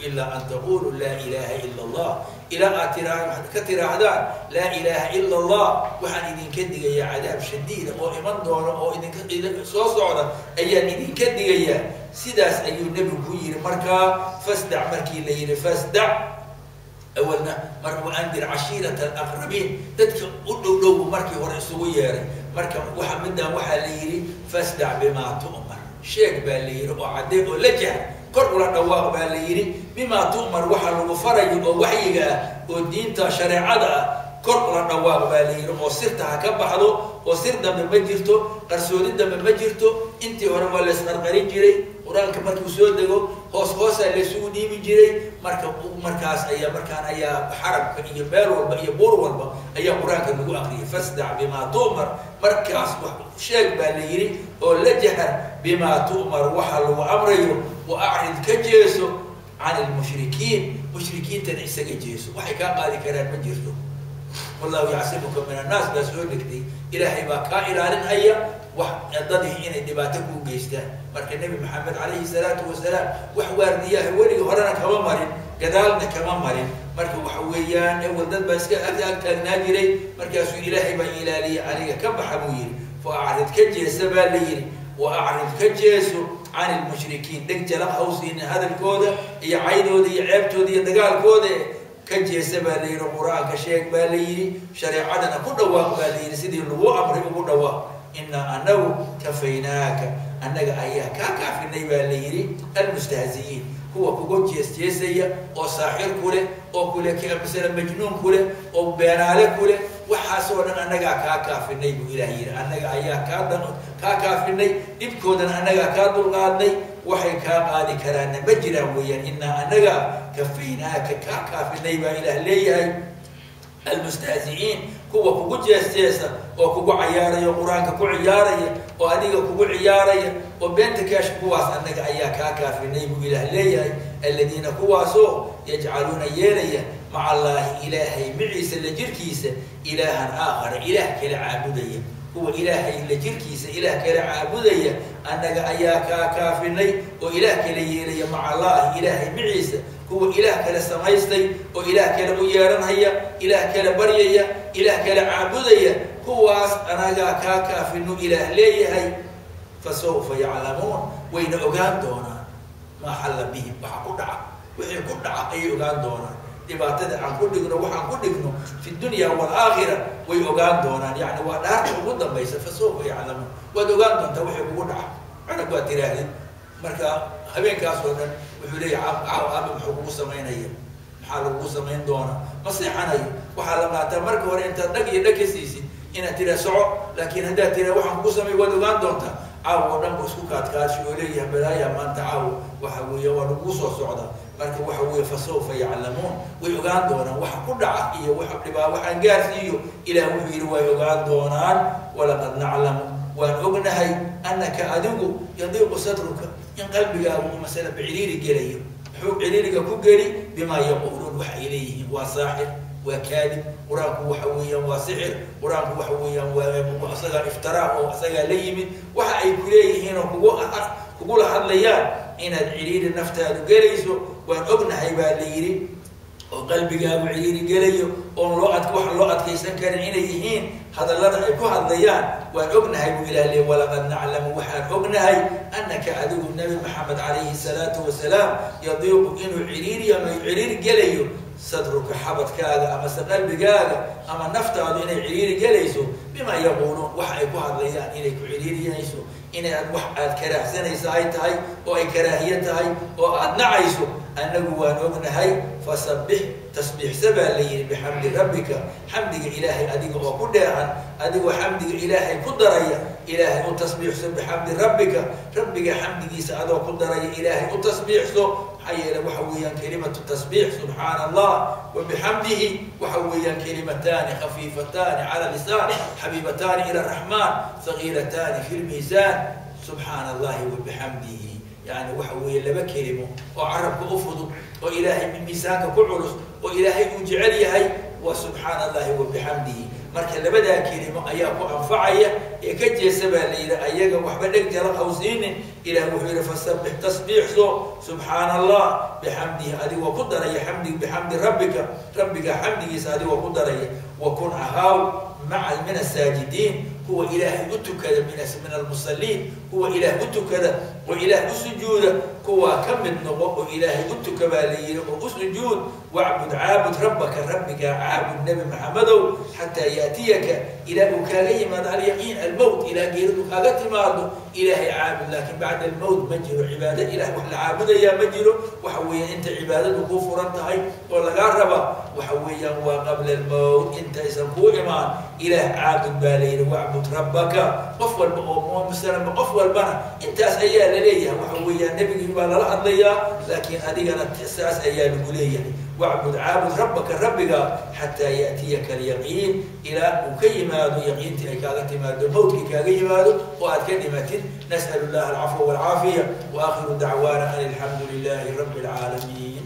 S1: ilaa an taquluu laa ilaaha ila allah, ilaa aad tiraa ka tiraahdaan laa ilaaha ila allah, waxaan idinka digayaa cadaab shadiida oo iman doona oo idinka soo socda ayaan idinka digayaa. Sidaas ayuu nebigu ku yidhi. Markaa fasdac, markii la yidhi fasdac awalna mar waandir cashiirata alaqrabiin, dadka u dhow dhowbu markii hore isugu yeeray. Marka waa midaan waxaa la yidhi fasdac bimaa tu'mar, sheeg baa la yidhi oo caddee oo la jahr kor ula dhawaaq baa la yidhi bimaa tu'mar, waxa lagu farayo oo waxyiga ah oo diinta shareecada ah kor ula dhawaaq baa la yidhi, oo sirta ha ka baxdo, oo sir dambe ma jirto, qarsoodi dambe ma jirto. Intii hore waa laysqarqarin jiray, qur-aanka markuu soo dego hoos hoosaa laysugu dhiibi jiray. Marka markaas ayaa markaan ayaa xarabka iyo meel walba iyo buur walba ayaa qur-aanka lagu akriyay. Fasdac bimaa tu'mar, markaas wax sheeg baa la yidhi oo la jahar bimaa tu'mar, waxa lagu amrayo, wa acrid ka jeeso can ilmushrikiin, mushrikiintana isaga jeeso, waxay kaa qaadi karaan ma jirto. Wallahu yacsimuka min annaas baa soo degtay, ilaahay baa kaa ilaalinhaya wax dadii inay dhibaato kuu geystaan. Marka nebi Maxamed calayhi salaatu wasalaam wax waardiyaha weligii horena kama marin, gadaalna kama marin. Marka waxa weeyaan ewel dad baa iska ag taagnaa jiray, markaasuu ilaahay baa ilaaliyay, aniga ka baxa buu yidhi. Fa acrid ka jeesa baa la yidhi, wa acrid ka jeeso can ilmushrikiin, dheg jalaq hawsiinin hadalkooda iyo caydooda iyo ceebtooda iyo dagaalkooda ka jeesa baa la yidhi. Qur-aanka sheeg baa la yidhi, shareecadana ku dhawaaq baa la yidhi, sidii lagu amray ugu dhawaaq. Inaa anagu kafaynaaka, annaga ayaa kaa kaafinay baa la yidhi almustahzi'iin, kuwa kugu jees jeesaya oo saaxir ku leh oo kule masala majnuun ku leh oo beenaale ku leh, waxaasoo dhan annagaa kaa kaafinay buu ilaah yidhi. Annaga ayaa kaa kaafinay dhibkoodana, annagaa kaa dulqaadnay, waxay kaa qaadi karaanna ma jiraan weeyaan. Inaa annaga kafaynaaka kaa kaafinay baa ilaah leeyahay almustahzi'iin, kuwa kugu jees jeesa oo kugu cayaaraya, qur-aanka ku ciyaaraya oo adiga kugu ciyaaraya oo beenta kaash, kuwaas annaga ayaa kaa kaafinay buu ilaah leeyahay. Aladiina kuwaasoo yajcaluuna yeelaya maca allaahi ilaahay maciisa la jirkiisa ilaahan aakhara, ilaah kale caabudaya, kuwa ilaahay la jirkiisa ilaah kale caabudaya annaga ayaa kaa kaafinay oo ilaah kale yeelaya maca allaahi ilaahay maciisa, kuwa ilaah kale samaystay oo ilaah kale u yeeranhaya, ilaah kale baryaya, ilaah kale caabudaya, kuwaas anagaa kaa kaafinu ilaah leeyahay. Fasawfa yaclamuun, wayna ogaan doonaan maa xalla bihim, waxa ku dhaca, wixii ku dhaca ayay ogaan doonaan. Dhibaatada aan ku dhigno, waxaan ku dhigno fi dunya waalaakhira way ogaan doonaan. Yani waa dhaarta ugu dambaysa, fasawfa yaclamuun, waad ogaan doontaa wixii kugu dhaca. Cunug waad tiraahdid marka habeenkaas oo dhan wuxuu leeyahy caaw aabe muxuu kugu samaynaya, maxaa lagugu samayn doonaa, ma seexanayo. Waxaa la qaataa marka hore intaad dhag iyo dhag ka siisid inaad tiraa soco, laakiin haddaad tiraa waxaan kugu samay waad ogaan doontaa, caaw oo dhan bu isku kaadkaashi oo leeyahay balaaya maanta caaw waxa weeye waa lagugu soo socdaa. Marka waxa weeye fasawfa yaclamuun, way ogaan doonaan waxa ku dhaca iyo waxa dhibaa waxaan gaarsiiyo. Ilaah wuxuu yidhi way ogaan doonaan. Walaqad naclamu, waan ognahay, annaka adigu yadiiqu sadruka, in qalbigaagu uu masala biciriiri gelayo. Muxuu ciriiriga ku geli? Bimaa yaquuluun, waxa ay leeyihiin waa saaxir, waa kaadib, qur-aanku waxa weeyaan waa sixir, qur-aanku waxa weeyaan waa isagaa iftiraa oo isagaa la yimid, waxa ay kuleeyihiin oo kugu kugula hadlayaan inaad ciriiri naftaadu gelayso waan ognahay baa la yidhi, oo qalbigaagu ciriiri gelayo oon loo ad wax loo adkaysan karin inay yihiin hadallada ay ku hadlayaan waan ognahay buu ilah leey. Walaqad naclamu, waxaan ognahay, annaka adigu nabi Maxamed calayhi salaatu wasalaam yadiiqu inuu ciriiri ama ciriiri gelayo sadruka, xabadkaaga amase qalbigaaga ama naftaadu inay ciriiri gelayso bimaa yaquuluun, waxa ay ku hadlayaan inay ku ciriiriyayso, Inaad wax aad karaahsanaysa ay tahay oo ay karaahiye tahay oo aad nacayso, annagu waan ognahay. Fasabbix, tasbiixsa baa la yihi, bixamdi rabbika, xamdiga Ilaahay adiga oo ku dheehan, adigoo xamdiga Ilaahay ku daraya Ilaahay u tasbiixso. Bixamdi rabbika, rabbiga xamdigiisa adoo ku daraya Ilaahay u tasbiixso. Maxaa yeele waxa weeyaan kelimatu tasbiix, subxaana Allah wa bixamdihi, waxa weeyaan kelimataani khafiifataani cala lisaan, xabiibataani ila raxmaan, haqiilataani fi lmiisaan. Subxaana Allahi wa bixamdihi, yani waxa weeye laba kelimo oo carabka u fudud oo Ilaahay miisaanka ku culus oo Ilaahay uu jecel yahay waa subxaana Allahi wa bixamdihi. Marka labadaa kelimo ayaa ku anfacaya ee ka jeesa baa la yidhi, ayaga waxba dhegtala qawsiinin. Ilah wuxuu yihi fasabbix, tasbiixso, subxaana Allah bixamdihi, adigoo ku daraya xamdi, bixamdi rabbika, rabbiga xamdigiisa adigoo ku daraya. Wa kun, ahaaw, maca min asaajidiin, kuwa Ilaahay u tukada, min almusaliin, kuwa Ilaah u tukada oo Ilaah u sujuuda, kuwaa ka mid noqo oo Ilaahay u tuka baa la yihi oo u sujuud. Wacbud, caabud, rabbaka, rabbigaa caabud, Nebi Maxamedow, xataa yaatiyaka, ilaa uu kaaga yimaado alyaqiin, almowt, ilaa geeridu kaaga timaado Ilaahay caabud. Laakiin bacda almowt ma jiro cibaado, Ilaah wax la caabudayaa ma jiro. Waxa weeyaan inta cibaadadu kuu furan tahay oo lagaa rabaa waxa weeyaan waa qabla almowt, intaysan kuu imaan Ilaah caabud baa la yihi. Wacbud rabbaka, qof walba oo muslima, qof walbana intaas ayaa la leeyahay. Waxa weeyaan nebigii baa lala hadlayaa, laakiin adigana saas ayaa lagu leeyahay. Wacbud, caabud, rabbaka, rabbiga, xataa yaatiyaka alyaqiin, ilaa uu ka yimaado yaqiintii, ay kaaga timaado mawtkii kaaga yimaado oo aad ka dhimatid. Nas'al llaha alcafwa walcaafiya, wa akhiru dacwaana an alxamdu lilahi rabbi alcaalamiin.